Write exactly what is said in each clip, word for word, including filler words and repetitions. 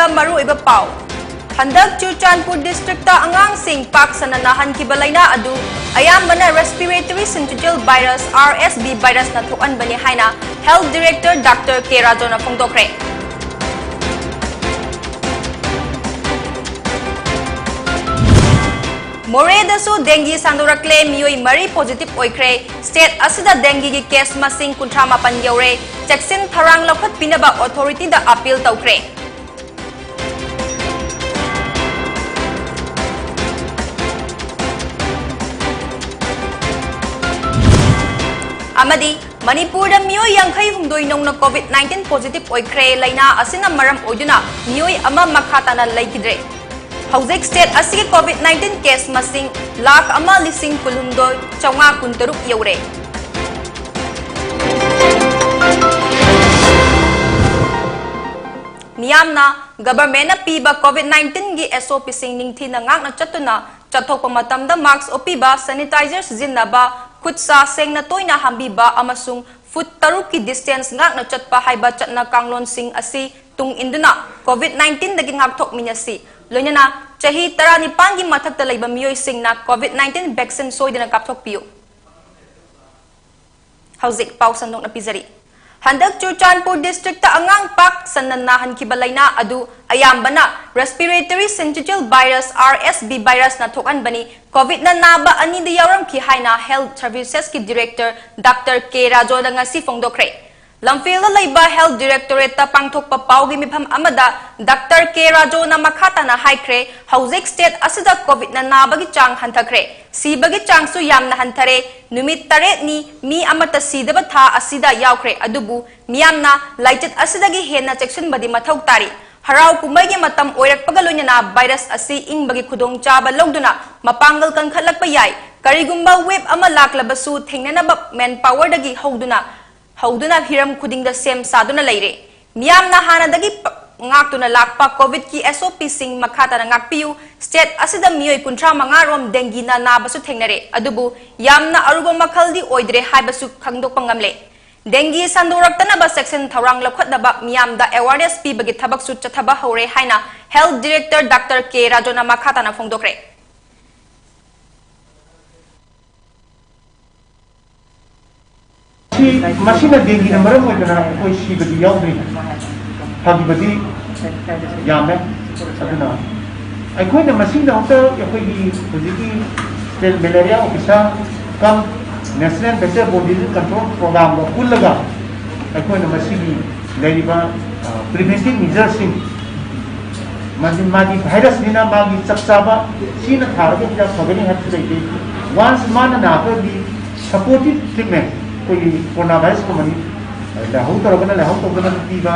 ꯃꯔꯨꯑꯣꯏꯕ ꯄꯥꯎ꯫ ꯍꯟꯗꯛ ꯆꯨꯔꯆꯥꯟꯄꯨꯔ district ꯑꯉꯥꯡꯁꯤꯡ ꯄꯥꯛ ꯁꯟꯅ ꯅꯥꯍꯟꯈꯤꯕ ꯂꯥꯏꯅꯥ ꯑꯗꯨ ꯑꯌꯥꯝꯕꯅ respiratory syncytial virus, R S V virus ꯅ ꯊꯣꯛꯍꯟꯕꯅꯤ ꯍꯥꯏꯅ Health Director Doctor K ꯔꯥꯖꯣꯅ ꯐꯣꯡꯗꯣꯛꯈ꯭ꯔꯦ꯫ ꯃꯣꯔꯦꯗꯁꯨ dengue ꯁꯟꯗꯣꯔꯛꯂꯦ, ꯃꯤꯑꯣꯏ ꯃꯔꯤ positive ꯑꯣꯏꯈ꯭ꯔꯦ꯫ State ꯑꯁꯤꯗ dengue ꯒꯤ case ꯃꯁꯤꯡ ꯀꯨꯟꯊ꯭ꯔꯥ ꯃꯥꯄꯟ ꯌꯧꯔꯦ꯫ ꯆꯦꯛꯁꯤꯟ ꯊꯧꯔꯥꯡ ꯂꯧꯈꯠꯄꯤꯅꯕ authority ꯗ appeal ꯇꯧꯈ꯭ꯔꯦ꯫ ꯑꯃꯗꯤ ꯃꯅꯤꯄꯨꯔꯗ ꯃꯤꯑꯣꯏ ꯌꯥꯡꯈꯩ ꯍꯨꯝꯗꯣꯏ ꯅꯧꯅ COVID nineteen positive ꯑꯣꯏꯈ꯭ꯔꯦ꯫ ꯂꯥꯏꯅꯥ ꯑꯁꯤꯅ ꯃꯔꯝ ꯑꯣꯏꯗꯨꯅ ꯃꯤꯑꯣꯏ ꯑꯃ ꯃꯈꯥ ꯇꯥꯅ ꯂꯩꯈꯤꯗ꯭ꯔꯦ꯫ ꯍꯧꯖꯤꯛ state ꯑꯁꯤꯒꯤ COVID nineteen case ꯃꯁꯤꯡ ꯂꯥꯈ ꯑꯃ ꯂꯤꯁꯤꯡ ꯀꯨꯟꯍꯨꯝꯗꯣꯏ ꯆꯥꯝꯃꯉꯥ ꯀꯨꯟꯇꯔꯨꯛ ꯌꯧꯔꯦ꯫ ꯃꯤꯌꯥꯝꯅ government ꯅ ꯄꯤꯕ COVID nineteen ꯒꯤ S O P ꯁꯤꯡ ꯅꯤꯡꯊꯤꯅ ꯉꯥꯛꯅ ꯆꯠꯇꯨꯅ ꯆꯠꯊꯣꯛꯄ ꯃꯇꯝꯗ mask ꯎꯞꯄꯤꯕ, sanitizer ꯁꯤꯖꯤꯟꯅꯕ, ꯈꯨꯠ ꯁꯥ ꯁꯦꯡꯅ ꯇꯣꯏꯅ ꯍꯥꯝꯕꯤꯕ ꯑꯃꯁꯨꯡ foot ꯇꯔꯨꯛꯀꯤ distance ꯉꯥꯛꯅ ꯆꯠꯄ ꯍꯥꯏꯕ ꯆꯠꯅ ꯀꯥꯡꯂꯣꯟꯁꯤꯡ ꯑꯁꯤ ꯇꯨꯡ ꯏꯟꯗꯨꯅ COVID nineteen ꯗꯒꯤ ꯉꯥꯛꯊꯣꯛꯃꯤꯟꯅꯁꯤ꯫ ꯂꯣꯏꯅꯅ ꯆꯍꯤ ꯇꯔꯥꯅꯤꯄꯥꯟꯒꯤ ꯃꯊꯛꯇ ꯂꯩꯕ ꯃꯤꯑꯣꯏꯁꯤꯡꯅ COVID nineteen vaccine ꯁꯣꯏꯗꯅ ꯀꯥꯞꯊꯣꯛꯄꯤꯌꯨ꯫ ꯍꯧꯖꯤꯛ ꯄꯥꯎ ꯁꯟꯗꯣꯛꯅ ꯄꯤꯖꯔꯤ꯫ ꯍꯟꯗꯛ ꯆꯨꯔꯆꯥꯟꯄꯨꯔ district ꯑꯉꯥꯡ ꯄꯥꯛ ꯁꯟꯅ ꯅꯥꯍꯟꯈꯤꯕ ꯂꯥꯏꯅꯥ ꯑꯗꯨ ꯑꯌꯥꯝꯕꯅ respiratory syncytial virus, R S V virus ꯅ ꯊꯣꯛꯍꯟꯕꯅꯤ꯫ COVID ꯅ ꯅꯥꯕ ꯑꯅꯤꯗ ꯌꯥꯎꯔꯝꯈꯤ ꯍꯥꯏꯅ Health Services ꯀꯤ Director Doctor K ꯔꯥꯖꯣꯅ ꯉꯁꯤ ꯐꯣꯡꯗꯣꯛꯈ꯭ꯔꯦ꯫ ꯂꯝꯐꯦꯜꯗ ꯂꯩꯕ Health Directorate ꯇ ꯄꯥꯡꯊꯣꯛꯄ ꯄꯥꯎꯒꯤ ꯃꯤꯐꯝ ꯑꯃꯗ Doctor K ꯔꯥꯖꯣꯅ ꯃꯈꯥ ꯇꯥꯅ ꯍꯥꯏꯈ꯭ꯔꯦ, ꯍꯧꯖꯤꯛ state ꯑꯁꯤꯗ COVID ꯅ ꯅꯥꯕꯒꯤ ꯆꯥꯡ ꯍꯟꯊꯈ꯭ꯔꯦ, ꯁꯤꯕꯒꯤ ꯆꯥꯡꯁꯨ ꯌꯥꯝꯅ ꯍꯟꯊꯔꯦ꯫ ꯅꯨꯃꯤꯠ ꯇꯔꯦꯠꯅꯤ ꯃꯤ ꯑꯃꯠꯇ ꯁꯤꯗꯕ ꯊꯥ ꯑꯁꯤꯗ ꯌꯥꯎꯈ꯭ꯔꯦ, ꯑꯗꯨꯕꯨ ꯃꯤꯌꯥꯝꯅ ꯂꯥꯏꯆꯠ ꯑꯁꯤꯗꯒꯤ ꯍꯦꯟꯅ ꯆꯦꯛꯁꯤꯟꯕꯗꯤ ꯃꯊꯧ ꯇꯥꯔꯤ꯫ ꯍꯔꯥꯎ ꯀꯨꯝꯍꯩꯒꯤ ꯃꯇꯝ ꯑꯣꯏꯔꯛꯄꯒ ꯂꯣꯏꯅꯅ virus ꯑꯁꯤ ꯏꯪꯕꯒꯤ ꯈꯨꯗꯣꯡꯆꯥꯕ ꯂꯧꯗꯨꯅ ꯃꯄꯥꯡꯒꯜ ꯀꯟꯈꯠꯂꯛꯄ ꯌꯥꯏ꯫ ꯀꯔꯤꯒꯨꯝꯕ wave ꯑꯃ ꯂꯥꯛꯂꯕꯁꯨ ꯊꯦꯡꯅꯅꯕ manpower ꯗꯒꯤ ꯍꯧꯗꯨꯅ ꯍꯧꯗꯨꯅ ꯍꯤꯔꯝ ꯈꯨꯗꯤꯡꯗ ꯁꯦꯝ ꯁꯥꯗꯨꯅ ꯂꯩꯔꯦ꯫ ꯃꯤꯌꯥꯝꯅ ꯍꯥꯟꯅꯗꯒꯤ ꯄ-, ꯉꯥꯛꯇꯨꯅ ꯂꯥꯛꯄ COVID ꯀꯤ S O P ꯁꯤꯡ ꯃꯈꯥ ꯇꯥꯅ ꯉꯥꯛꯄꯤꯌꯨ꯫ State ꯑꯁꯤꯗ ꯃꯤꯑꯣꯏ ꯀꯨꯟꯊ꯭ꯔꯥ ꯃꯉꯥ ꯔꯣꯝ dengue ꯅ ꯅꯥꯕꯁꯨ ꯊꯦꯡꯅꯔꯦ, ꯑꯗꯨꯕꯨ ꯌꯥꯝꯅ ꯑꯔꯨꯕ ꯃꯈꯜꯗꯤ ꯑꯣꯏꯗ꯭ꯔꯦ ꯍꯥꯏꯕꯁꯨ ꯈꯪꯗꯣꯛꯄ ꯉꯝꯂꯦ꯫ ꯗꯦꯡꯒꯤ ꯁꯟꯗꯣꯔꯛꯇꯅꯕ ꯆꯦꯛꯁꯤꯟ ꯊꯧꯔꯥꯡ ꯂꯧꯈꯠꯅꯕ ꯃꯤꯌꯥꯝꯗ awareness ꯄꯤꯕꯒꯤ ꯊꯕꯛꯁꯨ ꯆꯠꯊꯕ ꯍꯧꯔꯦ ꯍꯥꯏꯅ Health Director Doctor K ꯔꯥꯖꯣꯅ ꯃꯈꯥ ꯇꯥꯅ ꯐꯣꯡꯗꯣꯛꯈ꯭ꯔꯦ꯫ ꯁꯤ, ꯃꯁꯤꯅ ꯗꯦꯡꯒꯤꯅ ꯃꯔꯝ ꯑꯣꯏꯗꯅ ꯑꯩꯈꯣꯏ ꯁꯤꯕꯗꯤ ꯌꯥꯎꯗ꯭ꯔꯤ, ꯐꯈꯤꯕꯗꯤ ꯌꯥꯝꯃꯦ꯫ ꯑꯗꯨꯅ ꯑꯩꯈꯣꯏꯅ ꯃꯁꯤꯗꯃꯛꯇ ꯑꯩꯈꯣꯏꯒꯤ ꯍꯧꯖꯤꯛꯀꯤ state malaria officer cum National Vector Borne Disease Control Programꯒ ꯄꯨꯜꯂꯒ ꯑꯩꯈꯣꯏꯅ ꯃꯁꯤꯒꯤ ꯂꯩꯔꯤꯕ preventive measuresꯁꯤꯡ, ꯃꯥꯗꯤ, ꯃꯥꯗꯤ virusꯅꯤꯅ ꯃꯥꯒꯤ ꯆꯞ ꯆꯥꯕ ꯁꯤꯅ ꯊꯥꯔꯒ ꯍꯤꯗꯥꯛ ꯐꯒꯅꯤ ꯍꯥꯏꯕꯁꯨ ꯂꯩꯇꯦ꯫ Once ꯃꯥꯅ ꯅꯥꯈ꯭ꯔꯗꯤ supportive treatment, ꯑꯩꯈꯣꯏꯒꯤ corona virusꯀꯨꯝꯕꯅꯤ, ꯂꯥꯏꯍꯧ ꯇꯧꯔꯒꯅ ꯂꯥꯏꯍꯧ ꯇꯧꯗꯅꯕ ꯄꯤꯕ,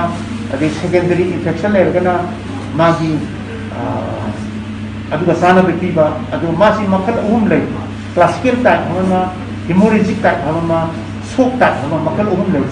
ꯑꯗꯩ secondary infection ꯂꯩꯔꯒꯅ ꯃꯥꯒꯤ, ꯑ, ꯑꯗꯨꯒ ꯆꯥꯅꯕ ꯄꯤꯕ꯫ ꯑꯗꯨ ꯃꯥꯁꯤ ꯃꯈꯜ ꯑꯍꯨꯝ ꯂꯩ: classical type ꯍꯥꯏꯕ ꯑꯃ, hemorrhagic type ꯍꯥꯏꯕ ꯑꯃ, shock type ꯍꯥꯏꯕ ꯑꯃ, ꯃꯈꯜ ꯑꯍꯨꯝ ꯂꯩ꯫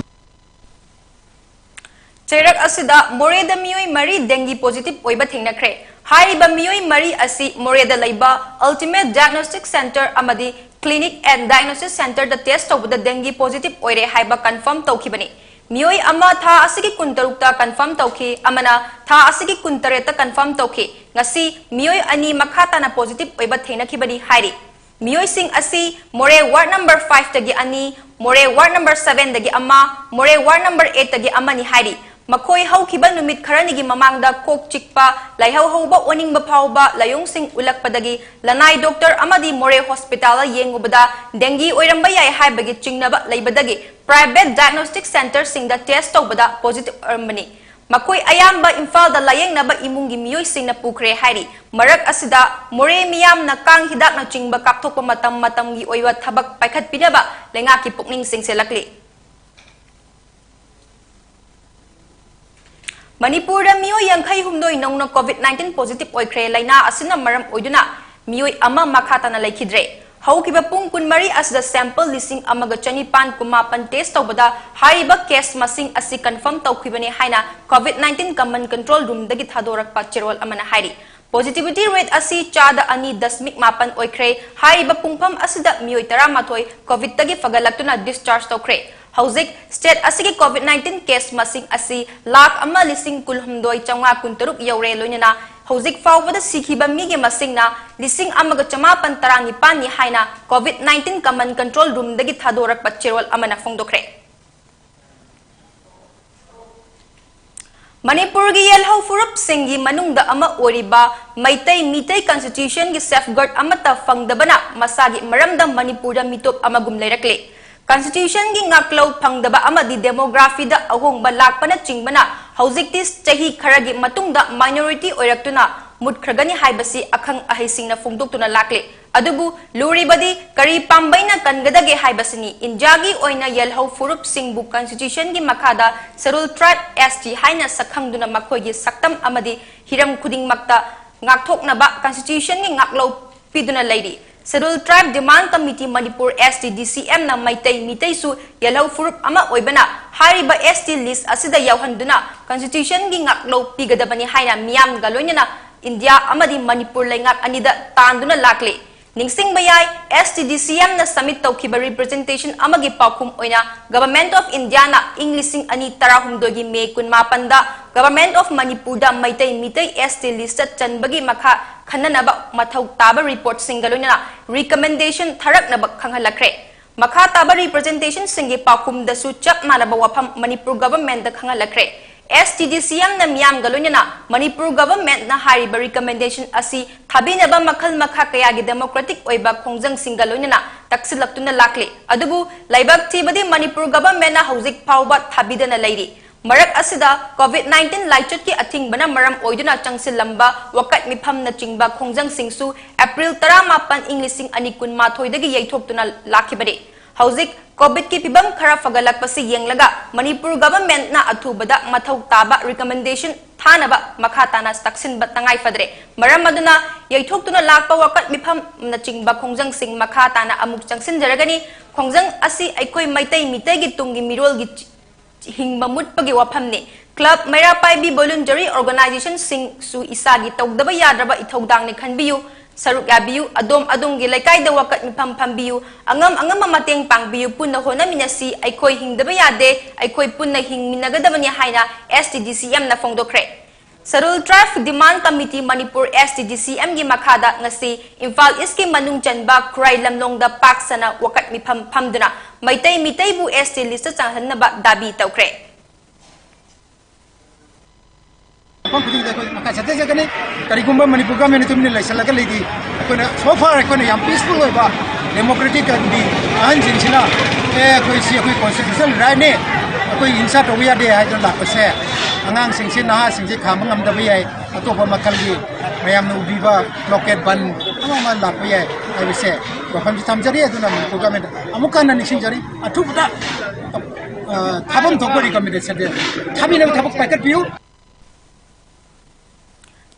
ꯆꯩꯔꯛ ꯑꯁꯤꯗ ꯃꯣꯔꯦꯗ ꯃꯤꯑꯣꯏ ꯃꯔꯤ ꯗꯦꯡꯒꯤ positive ꯑꯣꯏꯕ ꯊꯦꯡꯅꯈ꯭ꯔꯦ꯫ ꯍꯥꯏꯔꯤꯕ ꯃꯤꯑꯣꯏ ꯃꯔꯤ ꯑꯁꯤ ꯃꯣꯔꯦꯗ ꯂꯩꯕ Ultimate Diagnostic Center ꯑꯃꯗꯤ Clinic and Diagnosis Centerꯗ test ꯇꯧꯕꯗ ꯗꯦꯡꯒꯤ positive ꯑꯣꯏꯔꯦ ꯍꯥꯏꯕ confirm ꯇꯧꯈꯤꯕꯅꯤ꯫ ꯃꯤꯑꯣꯏ ꯑꯃ ꯊꯥ ꯑꯁꯤꯒꯤ ꯀꯨꯟꯇꯔꯨꯛꯇ confirm ꯇꯧꯈꯤ, ꯑꯃꯅ ꯊꯥ ꯑꯁꯤꯒꯤ ꯀꯨꯟꯇꯔꯦꯠꯇ confirm ꯇꯧꯈꯤ꯫ ꯉꯁꯤ ꯃꯤꯑꯣꯏ ꯑꯅꯤ ꯃꯈꯥ ꯇꯥꯅ positive ꯑꯣꯏꯕ ꯊꯦꯡꯅꯈꯤꯕꯅꯤ ꯍꯥꯏꯔꯤ꯫ ꯃꯤꯑꯣꯏꯁꯤꯡ ꯑꯁꯤ ꯃꯣꯔꯦ ward number five ꯇꯒꯤ ꯑꯅꯤ, ꯃꯣꯔꯦ ward number seven ꯗꯒꯤ ꯑꯃ, ꯃꯣꯔꯦ ward number eight ꯇꯒꯤ ꯑꯃꯅꯤ ꯍꯥꯏꯔꯤ꯫ ꯃꯈꯣꯏ ꯍꯧꯈꯤꯕ ꯅꯨꯃꯤꯠ ꯈꯔꯅꯤꯒꯤ ꯃꯃꯥꯡꯗ ꯀꯣꯛ ꯆꯤꯛꯄ, ꯂꯥꯏꯍꯧ ꯍꯧꯕ, ꯑꯣꯅꯤꯡꯕ ꯐꯥꯎꯕ ꯂꯥꯏꯑꯣꯡꯁꯤꯡ ꯎꯠꯂꯛꯄꯗꯒꯤ ꯂꯅꯥꯏ doctor ꯑꯃꯗꯤ ꯃꯣꯔꯦ hospitalꯗ ꯌꯦꯡꯉꯨꯕꯗ ꯗꯦꯡꯒꯤ ꯑꯣꯏꯔꯝꯕ ꯌꯥꯏ ꯍꯥꯏꯕꯒꯤ ꯆꯤꯡꯅꯕ ꯂꯩꯕꯗꯒꯤ private diagnostic centreꯁꯤꯡꯗ test ꯇꯧꯕꯗ positive ꯑꯣꯏꯔꯝꯕꯅꯤ꯫ ꯃꯈꯣꯏ ꯑꯌꯥꯝꯕ ꯏꯝꯐꯥꯜꯗ ꯂꯥꯌꯦꯡꯅꯕ ꯏꯃꯨꯡꯒꯤ ꯃꯤꯑꯣꯏꯁꯤꯡꯅ ꯄꯨꯈ꯭ꯔꯦ ꯍꯥꯏꯔꯤ꯫ ꯃꯔꯛ ꯑꯁꯤꯗ ꯃꯣꯔꯦ ꯃꯤꯌꯥꯝꯅ ꯀꯥꯡ ꯍꯤꯗꯥꯛꯅꯆꯤꯡꯕ ꯀꯥꯞꯊꯣꯛꯄ ꯃꯇꯝ ꯃꯇꯝꯒꯤ ꯑꯣꯏꯕ ꯊꯕꯛ ꯄꯥꯏꯈꯠꯄꯤꯅꯕ ꯂꯩꯉꯥꯛꯀꯤ ꯄꯨꯛꯅꯤꯡ ꯆꯤꯡꯁꯤꯜꯂꯛꯂꯤ꯫ ꯃꯅꯤꯄꯨꯔꯗ ꯃꯤꯑꯣꯏ ꯌꯥꯡꯈꯩ ꯍꯨꯝꯗꯣꯏ ꯅꯧꯅ COVID nineteen positive ꯑꯣꯏꯈ꯭ꯔꯦ꯫ ꯂꯥꯏꯅꯥ ꯑꯁꯤꯅ ꯃꯔꯝ ꯑꯣꯏꯗꯨꯅ ꯃꯤꯑꯣꯏ ꯑꯃ ꯃꯈꯥ ꯇꯥꯅ ꯂꯩꯈꯤꯗ꯭ꯔꯦ꯫ ꯍꯧꯈꯤꯕ ꯄꯨꯡ ꯀꯨꯟꯃꯔꯤ ꯑꯁꯤꯗ sample ꯂꯤꯁꯤꯡ ꯑꯃꯒ ꯆꯅꯤꯄꯥꯟ ꯀꯨꯟꯃꯥꯄꯟ test ꯇꯧꯕꯗ ꯍꯥꯏꯔꯤꯕ case ꯃꯁꯤꯡ ꯑꯁꯤ confirm ꯇꯧꯈꯤꯕꯅꯤ ꯍꯥꯏꯅ COVID nineteen command control roomꯗꯒꯤ ꯊꯥꯗꯣꯔꯛꯄ ꯆꯦꯔꯣꯜ ꯑꯃꯅ ꯍꯥꯏꯔꯤ꯫ Positivity rate ꯑꯁꯤ ꯆꯥꯗ ꯑꯅꯤ ꯗꯁꯃꯤꯛ ꯃꯥꯄꯟ ꯑꯣꯏꯈ꯭ꯔꯦ꯫ ꯍꯥꯏꯔꯤꯕ ꯄꯨꯡꯐꯝ ꯑꯁꯤꯗ ꯃꯤꯑꯣꯏ ꯇꯔꯥꯃꯥꯊꯣꯏ COVIDꯇꯒꯤ ꯐꯒꯠꯂꯛꯇꯨꯅ discharge ꯇꯧꯈ꯭ꯔꯦ꯫ ꯍꯧꯖꯤꯛ state ꯑꯁꯤꯒꯤ COVID nineteen case ꯃꯁꯤꯡ ꯑꯁꯤ ꯂꯥꯈ ꯑꯃ ꯂꯤꯁꯤꯡ ꯀꯨꯟꯍꯨꯝꯗꯣꯏ ꯆꯥꯝꯃꯉꯥ ꯀꯨꯟꯇꯔꯨꯛ ꯌꯧꯔꯦ꯫ ꯂꯣꯏꯅꯅ ꯍꯧꯖꯤꯛ ꯐꯥꯎꯕꯗ ꯁꯤꯈꯤꯕ ꯃꯤꯒꯤ ꯃꯁꯤꯡꯅ ꯂꯤꯁꯤꯡ ꯑꯃꯒ ꯆꯃꯥꯄꯟ ꯇꯔꯥꯅꯤꯄꯥꯟꯅꯤ ꯍꯥꯏꯅ COVID nineteen command control roomꯗꯒꯤ ꯊꯥꯗꯣꯔꯛꯄ ꯆꯦꯔꯣꯜ ꯑꯃꯅ ꯐꯣꯡꯗꯣꯛꯈ꯭ꯔꯦ꯫ ꯃꯅꯤꯄꯨꯔꯒꯤ ꯌꯦꯜꯍꯧ ꯐꯨꯔꯨꯞꯁꯤꯡꯒꯤ ꯃꯅꯨꯡꯗ ꯑꯃ ꯑꯣꯏꯔꯤꯕ ꯃꯩꯇꯩ ꯃꯤꯇꯩ constitutionꯒꯤ safeguard ꯑꯃꯠꯇ ꯐꯪꯗꯕꯅ ꯃꯁꯥꯒꯤ ꯃꯔꯝꯗ ꯃꯅꯤꯄꯨꯔꯗ ꯃꯤꯇꯣꯞ ꯑꯃꯒꯨꯝ ꯂꯩꯔꯛꯂꯦ꯫ Constitutionꯒꯤ ꯉꯥꯛꯂꯧ ꯐꯪꯗꯕ ꯑꯃꯗꯤ demographyꯗ ꯑꯍꯣꯡꯕ ꯂꯥꯛꯄꯅꯆꯤꯡꯕꯅ ꯍꯧꯖꯤꯛꯇꯤ ꯆꯍꯤ ꯈꯔꯒꯤ ꯃꯇꯨꯡꯗ minority ꯑꯣꯏꯔꯛꯇꯨꯅ ꯃꯨꯠꯈ꯭ꯔꯒꯅꯤ ꯍꯥꯏꯕꯁꯤ ꯑꯈꯪ ꯑꯍꯩꯁꯤꯡꯅ ꯐꯣꯡꯗꯣꯛꯇꯨꯅ ꯂꯥꯛꯂꯤ꯫ ꯑꯗꯨꯕꯨ ꯂꯨꯔꯤꯕꯗꯤ ꯀꯔꯤ ꯄꯥꯝꯕꯩꯅ ꯀꯟꯒꯗꯒꯦ ꯍꯥꯏꯕꯁꯤꯅꯤ꯫ ꯏꯟꯗꯤꯌꯥꯒꯤ ꯑꯣꯏꯅ ꯌꯦꯜꯍꯧ ꯐꯨꯔꯨꯞꯁꯤꯡꯕꯨ constitutionꯒꯤ ꯃꯈꯥꯗ Scheduled Tribe, S T ꯍꯥꯏꯅ ꯁꯛꯈꯪꯗꯨꯅ ꯃꯈꯣꯏꯒꯤ ꯁꯛꯇꯝ ꯑꯃꯗꯤ ꯍꯤꯔꯝ ꯈꯨꯗꯤꯡꯃꯛꯇ ꯉꯥꯛꯊꯣꯛꯅꯕ constitutionꯒꯤ ꯉꯥꯛꯂꯧ ꯄꯤꯗꯨꯅ ꯂꯩꯔꯤ꯫ Scheduled Tribe Demand Committee Manipur, S T D C Mꯅ Meitei ꯃꯤꯇꯩꯁꯨ ꯌꯦꯜꯍꯧ ꯐꯨꯔꯨꯞ ꯑꯃ ꯑꯣꯏꯕꯅ ꯍꯥꯏꯔꯤꯕ S T list ꯑꯁꯤꯗ ꯌꯥꯎꯍꯟꯗꯨꯅ constitutionꯒꯤ ꯉꯥꯛꯂꯧ ꯄꯤꯒꯗꯕꯅꯤ ꯍꯥꯏꯅ ꯃꯤꯌꯥꯝꯒ ꯂꯣꯏꯅꯅ ꯏꯟꯗꯤꯌꯥ ꯑꯃꯗꯤ ꯃꯅꯤꯄꯨꯔ ꯂꯩꯉꯥꯛ ꯑꯅꯤꯗ ꯇꯥꯟꯗꯨꯅ ꯂꯥꯛꯂꯤ꯫ ꯅꯤꯡꯁꯤꯡꯕ ꯌꯥꯏ, S T D C Mꯅ submit ꯇꯧꯈꯤꯕ representation ꯑꯃꯒꯤ ꯄꯥꯎꯈꯨꯝ ꯑꯣꯏꯅ Government of Indiaꯅ ꯏꯪ ꯂꯤꯁꯤꯡ ꯑꯅꯤ ꯇꯔꯥꯍꯨꯝꯗꯣꯏꯒꯤ ꯃꯦ ꯀꯨꯟꯃꯥꯄꯟꯗ Government of ꯃꯅꯤꯄꯨꯔꯗ ꯃꯩꯇꯩ ꯃꯤꯇꯩ S T listꯇ ꯆꯟꯕꯒꯤ ꯃꯈꯥ ꯈꯟꯅꯅꯕ ꯃꯊꯧ ꯇꯥꯕ reportꯁꯤꯡꯒ ꯂꯣꯏꯅꯅ recommendation ꯊꯥꯔꯛꯅꯕ ꯈꯪꯍꯜꯂꯛꯈ꯭ꯔꯦ꯫ ꯃꯈꯥ ꯇꯥꯕ representationꯁꯤꯡꯒꯤ ꯄꯥꯎꯈꯨꯝꯗꯁꯨ ꯆꯞ ꯃꯥꯟꯅꯕ ꯋꯥꯐꯝ Manipur governmentꯇ ꯈꯪꯍꯜꯂꯛꯈ꯭ꯔꯦ꯫ S T D C Mꯅ ꯃꯤꯌꯥꯝꯒ ꯂꯣꯏꯅꯅ ꯃꯅꯤꯄꯨꯔ governmentꯅ ꯍꯥꯏꯔꯤꯕ recommendation ꯑꯁꯤ ꯊꯥꯕꯤꯅꯕ ꯃꯈꯜ ꯃꯈꯥ ꯀꯌꯥꯒꯤ democratic ꯑꯣꯏꯕ ꯈꯣꯡꯖꯪꯁꯤꯡꯒ ꯂꯣꯏꯅꯅ ꯇꯛꯁꯤꯜꯂꯛꯇꯨꯅ ꯂꯥꯛꯂꯤ꯫ ꯑꯗꯨꯕꯨ ꯂꯥꯏꯕꯛ ꯊꯤꯕꯗꯤ ꯃꯅꯤꯄꯨꯔ governmentꯅ ꯍꯧꯖꯤꯛ ꯐꯥꯎꯕ ꯊꯥꯕꯤꯗꯅ ꯂꯩꯔꯤ꯫ ꯃꯔꯛ ꯑꯁꯤꯗ COVID nineteen ꯂꯥꯏꯆꯠꯀꯤ ꯑꯊꯤꯡꯕꯅ ꯃꯔꯝ ꯑꯣꯏꯗꯨꯅ ꯆꯪꯁꯤꯜꯂꯝꯕ ꯋꯥꯀꯠ ꯃꯤꯐꯝꯅꯆꯤꯡꯕ ꯈꯣꯡꯖꯪꯁꯤꯡꯁꯨ April ꯇꯔꯥꯃꯥꯄꯟ ꯏꯪ ꯂꯤꯁꯤꯡ ꯑꯅꯤ ꯀꯨꯟꯃꯥꯊꯣꯏꯗꯒꯤ ꯌꯩꯊꯣꯛꯇꯨꯅ ꯂꯥꯛꯈꯤꯕꯅꯤ꯫ ꯍꯧꯖꯤꯛ COVIDꯀꯤ ꯐꯤꯕꯝ ꯈꯔ ꯐꯒꯠꯂꯛꯄꯁꯤ ꯌꯦꯡꯂꯒ ꯃꯅꯤꯄꯨꯔ governmentꯅ ꯑꯊꯨꯕꯗ ꯃꯊꯧ ꯇꯥꯕ recommendation ꯊꯥꯅꯕ ꯃꯈꯥ ꯇꯥꯅ ꯇꯛꯁꯤꯟꯕ ꯇꯉꯥꯏ ꯐꯗ꯭ꯔꯦ꯫ ꯃꯔꯝ ꯑꯗꯨꯅ ꯌꯩꯊꯣꯛꯇꯨꯅ ꯂꯥꯛꯄ ꯋꯥꯀꯠ ꯃꯤꯐꯝꯅꯆꯤꯡꯕ ꯈꯣꯡꯖꯪꯁꯤꯡ ꯃꯈꯥ ꯇꯥꯅ ꯑꯃꯨꯛ ꯆꯪꯁꯤꯟꯖꯔꯒꯅꯤ꯫ ꯈꯣꯡꯖꯪ ꯑꯁꯤ ꯑꯩꯈꯣꯏ ꯃꯩꯇꯩ ꯃꯤꯇꯩꯒꯤ ꯇꯨꯡꯒꯤ ꯃꯤꯔꯣꯜꯒꯤ ꯍꯤꯡꯕ ꯃꯨꯠꯄꯒꯤ ꯋꯥꯐꯝꯅꯤ꯫ Club, ꯃꯩꯔꯥ ꯄꯥꯏꯕꯤ voluntary organizationꯁꯤꯡꯁꯨ ꯏꯁꯥꯒꯤ ꯇꯧꯗꯕ ꯌꯥꯗ꯭ꯔꯕ ꯏꯊꯧꯗꯥꯡꯅꯤ ꯈꯟꯕꯤꯌꯨ꯫ ꯁꯔꯨꯛ ꯌꯥꯕꯤꯌꯨ, ꯑꯗꯣꯝ ꯑꯗꯣꯝꯒꯤ ꯂꯩꯀꯥꯏꯗ ꯋꯥꯀꯠ ꯃꯤꯐꯝ ꯐꯝꯕꯤꯌꯨ, ꯑꯉꯝ ꯑꯉꯝꯕ ꯃꯇꯦꯡ ꯄꯥꯡꯕꯤꯌꯨ, ꯄꯨꯟꯅ ꯍꯣꯠꯅꯃꯤꯟꯅꯁꯤ, ꯑꯩꯈꯣꯏ ꯍꯤꯡꯗꯕ ꯌꯥꯗꯦ, ꯑꯩꯈꯣꯏ ꯄꯨꯟꯅ ꯍꯤꯡꯃꯤꯟꯅꯒꯗꯕꯅꯤ ꯍꯥꯏꯅ S T D C M ꯅ ꯐꯣꯡꯗꯣꯛꯈ꯭ꯔꯦ꯫ Scheduled Tribe Demand Committee Manipur, S T D C M ꯒꯤ ꯃꯈꯥꯗ ꯉꯁꯤ ꯏꯝꯐꯥꯜ ꯏꯁꯀꯤ ꯃꯅꯨꯡ ꯆꯟꯕ ꯈꯨꯔꯥꯏ ꯂꯝꯂꯣꯡꯗ ꯄꯥꯛ ꯁꯟꯅ ꯋꯥꯀꯠ ꯃꯤꯐꯝ ꯐꯝꯗꯨꯅ ꯃꯩꯇꯩ ꯃꯤꯇꯩꯕꯨ S T list ꯆꯪꯍꯟꯅꯕ ꯗꯥꯕꯤ ꯇꯧꯈ꯭ꯔꯦ꯫ ꯃꯐꯝ ꯈꯨꯗꯤꯡꯗ ꯑꯩꯈꯣꯏ ꯃꯈꯥ ꯆꯠꯊꯖꯒꯅꯤ꯫ ꯀꯔꯤꯒꯨꯝꯕ ꯃꯅꯤꯄꯨꯔ ꯒꯚꯔꯟꯃꯦꯟꯠꯅ ꯇꯨꯃꯤꯟꯅ ꯂꯩꯁꯜꯂꯒ ꯂꯩꯗꯤ, ꯑꯩꯈꯣꯏꯅ so far ꯑꯩꯈꯣꯏꯅ ꯌꯥꯝ peaceful ꯑꯣꯏꯕ democratic ꯑꯗꯨꯗꯤ ꯑꯍꯟꯁꯤꯡꯁꯤꯅ, "ꯑꯦ, ꯑꯩꯈꯣꯏ ꯁꯤ ꯑꯩꯈꯣꯏ constitutional rightꯅꯦ, ꯑꯩꯈꯣꯏ ꯍꯤꯡꯁꯥ ꯇꯧꯕ ꯌꯥꯗꯦ" ꯍꯥꯏꯗꯅ ꯂꯥꯛꯄꯁꯦ, ꯑꯉꯥꯡꯁꯤꯡꯁꯤ, ꯅꯍꯥꯁꯤꯡꯁꯤ ꯈꯥꯝꯕ ꯉꯝꯗꯕ ꯌꯥꯏ, ꯑꯇꯣꯞꯄ ꯃꯈꯜꯒꯤ ꯃꯌꯥꯝꯅ ꯎꯕꯤꯕ blockade ꯕꯟ ꯑꯃ ꯑꯃ ꯂꯥꯛꯄ ꯌꯥꯏ ꯍꯥꯏꯕꯁꯦ ꯋꯥꯐꯝꯁꯤ ꯊꯝꯖꯔꯤ꯫ ꯑꯗꯨꯅ ꯃꯅꯤꯄꯨꯔ ꯒꯚꯔꯟꯃꯦꯟꯠ ꯑꯃꯨꯛ ꯍꯟꯅ ꯅꯤꯡꯁꯤꯡꯖꯔꯤ, ꯑꯊꯨꯕꯗ, ꯑ, ꯊꯥꯐꯝ ꯊꯣꯛꯄ recommendationꯁꯦ ꯊꯥꯕꯤꯅꯕ ꯊꯕꯛ ꯄꯥꯏꯈꯠꯄꯤꯌꯨ꯫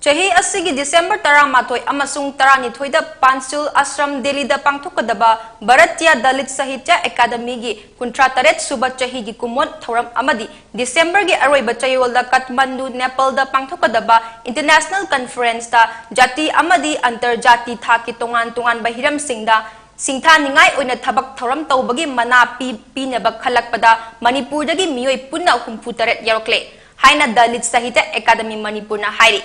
ꯆꯍꯤ ꯑꯁꯤꯒꯤ December ꯇꯔꯥꯃꯥꯊꯣꯏ ꯑꯃꯁꯨꯡ ꯇꯔꯥꯅꯤꯊꯣꯏꯗ ꯄꯥꯟꯆꯨꯜ ꯑꯁ꯭ꯔꯝ ꯗꯦꯜꯂꯤꯗ ꯄꯥꯡꯊꯣꯛꯀꯗꯕ ꯚꯥꯔꯇꯤꯌꯥ ꯗꯂꯤꯠ ꯁꯥꯍꯤꯇ꯭ꯌ ꯑꯦꯀꯥꯗꯃꯤꯒꯤ ꯀꯨꯟꯊ꯭ꯔꯥ ꯇꯔꯦꯠ ꯁꯨꯕ ꯆꯍꯤꯒꯤ ꯀꯨꯝꯑꯣꯟ ꯊꯧꯔꯝ ꯑꯃꯗꯤ Decemberꯒꯤ ꯑꯔꯣꯏꯕ ꯆꯌꯣꯜꯗ ꯀꯥꯊꯃꯟꯗꯨ, ꯅꯦꯄꯥꯜꯗ ꯄꯥꯡꯊꯣꯛꯀꯗꯕ International Conferenceꯇ ꯖꯥꯇꯤ ꯑꯃꯗꯤ ꯑꯟꯇꯔꯖꯥꯇꯤ ꯊꯥꯛꯀꯤ ꯇꯣꯉꯥꯟ ꯇꯣꯉꯥꯟꯕ ꯍꯤꯔꯝꯁꯤꯡꯗ ꯁꯤꯡꯊꯥꯅꯤꯡꯉꯥꯏ ꯑꯣꯏꯅ ꯊꯕꯛ ꯊꯧꯔꯝ ꯇꯧꯕꯒꯤ ꯃꯅꯥ ꯄꯤ-, ꯄꯤꯅꯕ ꯈꯜꯂꯛꯄꯗ ꯃꯅꯤꯄꯨꯔꯗꯒꯤ ꯃꯤꯑꯣꯏ ꯄꯨꯟꯅ ꯍꯨꯝꯐꯨ ꯇꯔꯦꯠ ꯌꯥꯎꯔꯛꯂꯦ ꯍꯥꯏꯅ ꯗꯂꯤꯠ ꯁꯥꯍꯤꯇ꯭ꯌ ꯑꯦꯀꯥꯗꯃꯤ ꯃꯅꯤꯄꯨꯔꯅ ꯍꯥꯏꯔꯤ꯫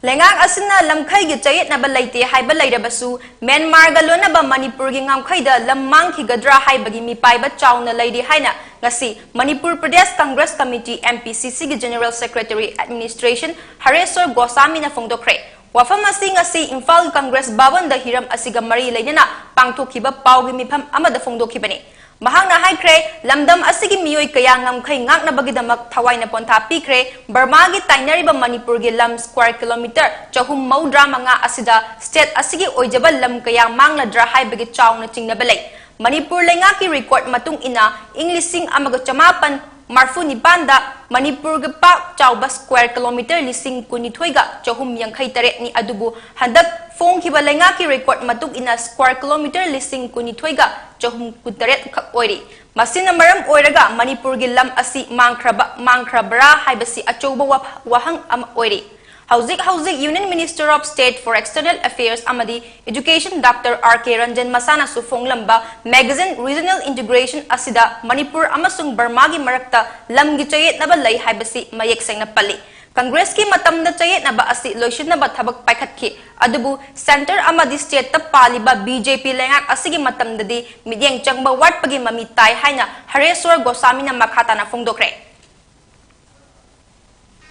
ꯂꯩꯉꯥꯛ ꯑꯁꯤꯅ ꯂꯝꯈꯩꯒꯤ ꯆꯌꯦꯠꯅꯕ ꯂꯩꯇꯦ ꯍꯥꯏꯕ ꯂꯩꯔꯕꯁꯨ, ꯃ꯭ꯌꯥꯟꯃꯥꯔꯒ ꯂꯣꯟꯅꯕ ꯃꯅꯤꯄꯨꯔꯒꯤ ꯉꯝꯈꯩꯗ ꯂꯝ ꯃꯥꯡꯈꯤꯒꯗ꯭ꯔꯥ ꯍꯥꯏꯕꯒꯤ ꯃꯤꯄꯥꯏꯕ ꯆꯥꯎꯅ ꯂꯩꯔꯤ ꯍꯥꯏꯅ ꯉꯁꯤ Manipur Pradesh Congress committee, M P C C ꯒꯤ General Secretary Administration ꯍꯔꯦꯁ꯭ꯋꯔ ꯒꯣꯁꯥꯃꯤꯅ ꯐꯣꯡꯗꯣꯛꯈ꯭ꯔꯦ꯫ ꯋꯥꯐꯝ ꯑꯁꯤ ꯉꯁꯤ ꯏꯝꯐꯥꯜ ꯀꯪꯒ꯭ꯔꯦꯁ ꯚꯕꯟꯗ ꯍꯤꯔꯝ ꯑꯁꯤꯒ ꯃꯔꯤ ꯂꯩꯅꯅ ꯄꯥꯡꯊꯣꯛꯈꯤꯕ ꯄꯥꯎꯒꯤ ꯃꯤꯐꯝ ꯑꯃꯗ ꯐꯣꯡꯗꯣꯛꯈꯤꯕꯅꯤ꯫ ꯃꯍꯥꯛꯅ ꯍꯥꯏꯈ꯭ꯔꯦ, ꯂꯝꯗꯝ ꯑꯁꯤꯒꯤ ꯃꯤꯑꯣꯏ ꯀꯌꯥ ꯉꯝꯈꯩ ꯉꯥꯛꯅꯕꯒꯤꯗꯃꯛ ꯊꯋꯥꯏꯅ ꯄꯣꯟꯊꯥ ꯄꯤꯈ꯭ꯔꯦ꯫ ꯕꯔꯃꯥꯒꯤ ꯇꯥꯏꯅꯔꯤꯕ ꯃꯅꯤꯄꯨꯔꯒꯤ ꯂꯝ square kilometre ꯆꯍꯨꯝ ꯃꯧꯗ꯭ꯔꯥ ꯃꯉꯥ ꯑꯁꯤꯗ state ꯑꯁꯤꯒꯤ ꯑꯣꯏꯖꯕ ꯂꯝ ꯀꯌꯥ ꯃꯥꯡꯂꯗ꯭ꯔꯥ ꯍꯥꯏꯕꯒꯤ ꯆꯥꯎꯅ ꯆꯤꯡꯅꯕ ꯂꯩ꯫ ꯃꯅꯤꯄꯨꯔ ꯂꯩꯉꯥꯛꯀꯤ record ꯃꯇꯨꯡ ꯏꯟꯅ, ꯏꯪ ꯂꯤꯁꯤꯡ ꯑꯃꯒ ꯆꯃꯥꯄꯟ ꯃꯔꯐꯨ ꯅꯤꯄꯥꯟꯗ ꯃꯅꯤꯄꯨꯔꯒꯤ ꯄꯥꯛ ꯆꯥꯎꯕ square kilometre ꯂꯤꯁꯤꯡ ꯀꯨꯟꯅꯤꯊꯣꯏꯒ ꯆꯍꯨꯝ ꯌꯥꯡꯈꯩ ꯇꯔꯦꯠꯅꯤ, ꯑꯗꯨꯕꯨ ꯍꯟꯗꯛ ꯐꯣꯡꯈꯤꯕ ꯂꯩꯉꯥꯛꯀꯤ record ꯃꯇꯨꯡ ꯏꯟꯅ square kilometre ꯂꯤꯁꯤꯡ ꯀꯨꯟꯅꯤꯊꯣꯏꯒ ꯆꯍꯨꯝ ꯀꯨꯟꯇꯔꯦꯠ ꯈꯛ ꯑꯣꯏꯔꯤ꯫ ꯃꯁꯤꯅ ꯃꯔꯝ ꯑꯣꯏꯔꯒ ꯃꯅꯤꯄꯨꯔꯒꯤ ꯂꯝ ꯑꯁꯤ ꯃꯥꯡꯈ꯭ꯔꯕ, ꯃꯥꯡꯈ꯭ꯔꯕ꯭ꯔꯥ ꯍꯥꯏꯕꯁꯤ ꯑꯆꯧꯕ ꯋꯥꯐ-, ꯋꯥꯍꯪ ꯑꯃ ꯑꯣꯏꯔꯤ꯫ ꯍꯧꯖꯤꯛ ꯍꯧꯖꯤꯛ Union Minister of State for External Affairs ꯑꯃꯗꯤ Education Doctor R K Ranjan ꯃꯁꯥꯅꯁꯨ ꯐꯣꯡꯂꯝꯕ magazine Regional Integration ꯑꯁꯤꯗ ꯃꯅꯤꯄꯨꯔ ꯑꯃꯁꯨꯡ ꯕꯔꯃꯥꯒꯤ ꯃꯔꯛꯇ ꯂꯝꯒꯤ ꯆꯌꯦꯠꯅꯕ ꯂꯩ ꯍꯥꯏꯕꯁꯤ ꯃꯌꯦꯛ ꯁꯦꯡꯅ ꯄꯜꯂꯤ꯫ ꯀꯪꯒ꯭ꯔꯦꯁꯀꯤ ꯃꯇꯝꯗ ꯆꯌꯦꯠꯅꯕ ꯑꯁꯤ ꯂꯣꯏꯁꯤꯟꯅꯕ ꯊꯕꯛ ꯄꯥꯏꯈꯠꯈꯤ, ꯑꯗꯨꯕꯨ centre ꯑꯃꯗꯤ stateꯇ ꯄꯥꯜꯂꯤꯕ B J P ꯂꯩꯉꯥꯛ ꯑꯁꯤꯒꯤ ꯃꯇꯝꯗꯗꯤ ꯃꯤꯠꯌꯦꯡ ꯆꯪꯕ ꯋꯥꯠꯄꯒꯤ ꯃꯃꯤ ꯇꯥꯏ ꯍꯥꯏꯅ ꯍꯔꯦꯁ꯭ꯋꯔ ꯒꯣꯁꯥꯃꯤꯅ ꯃꯈꯥ ꯇꯥꯅ ꯐꯣꯡꯗꯣꯛꯈ꯭ꯔꯦ꯫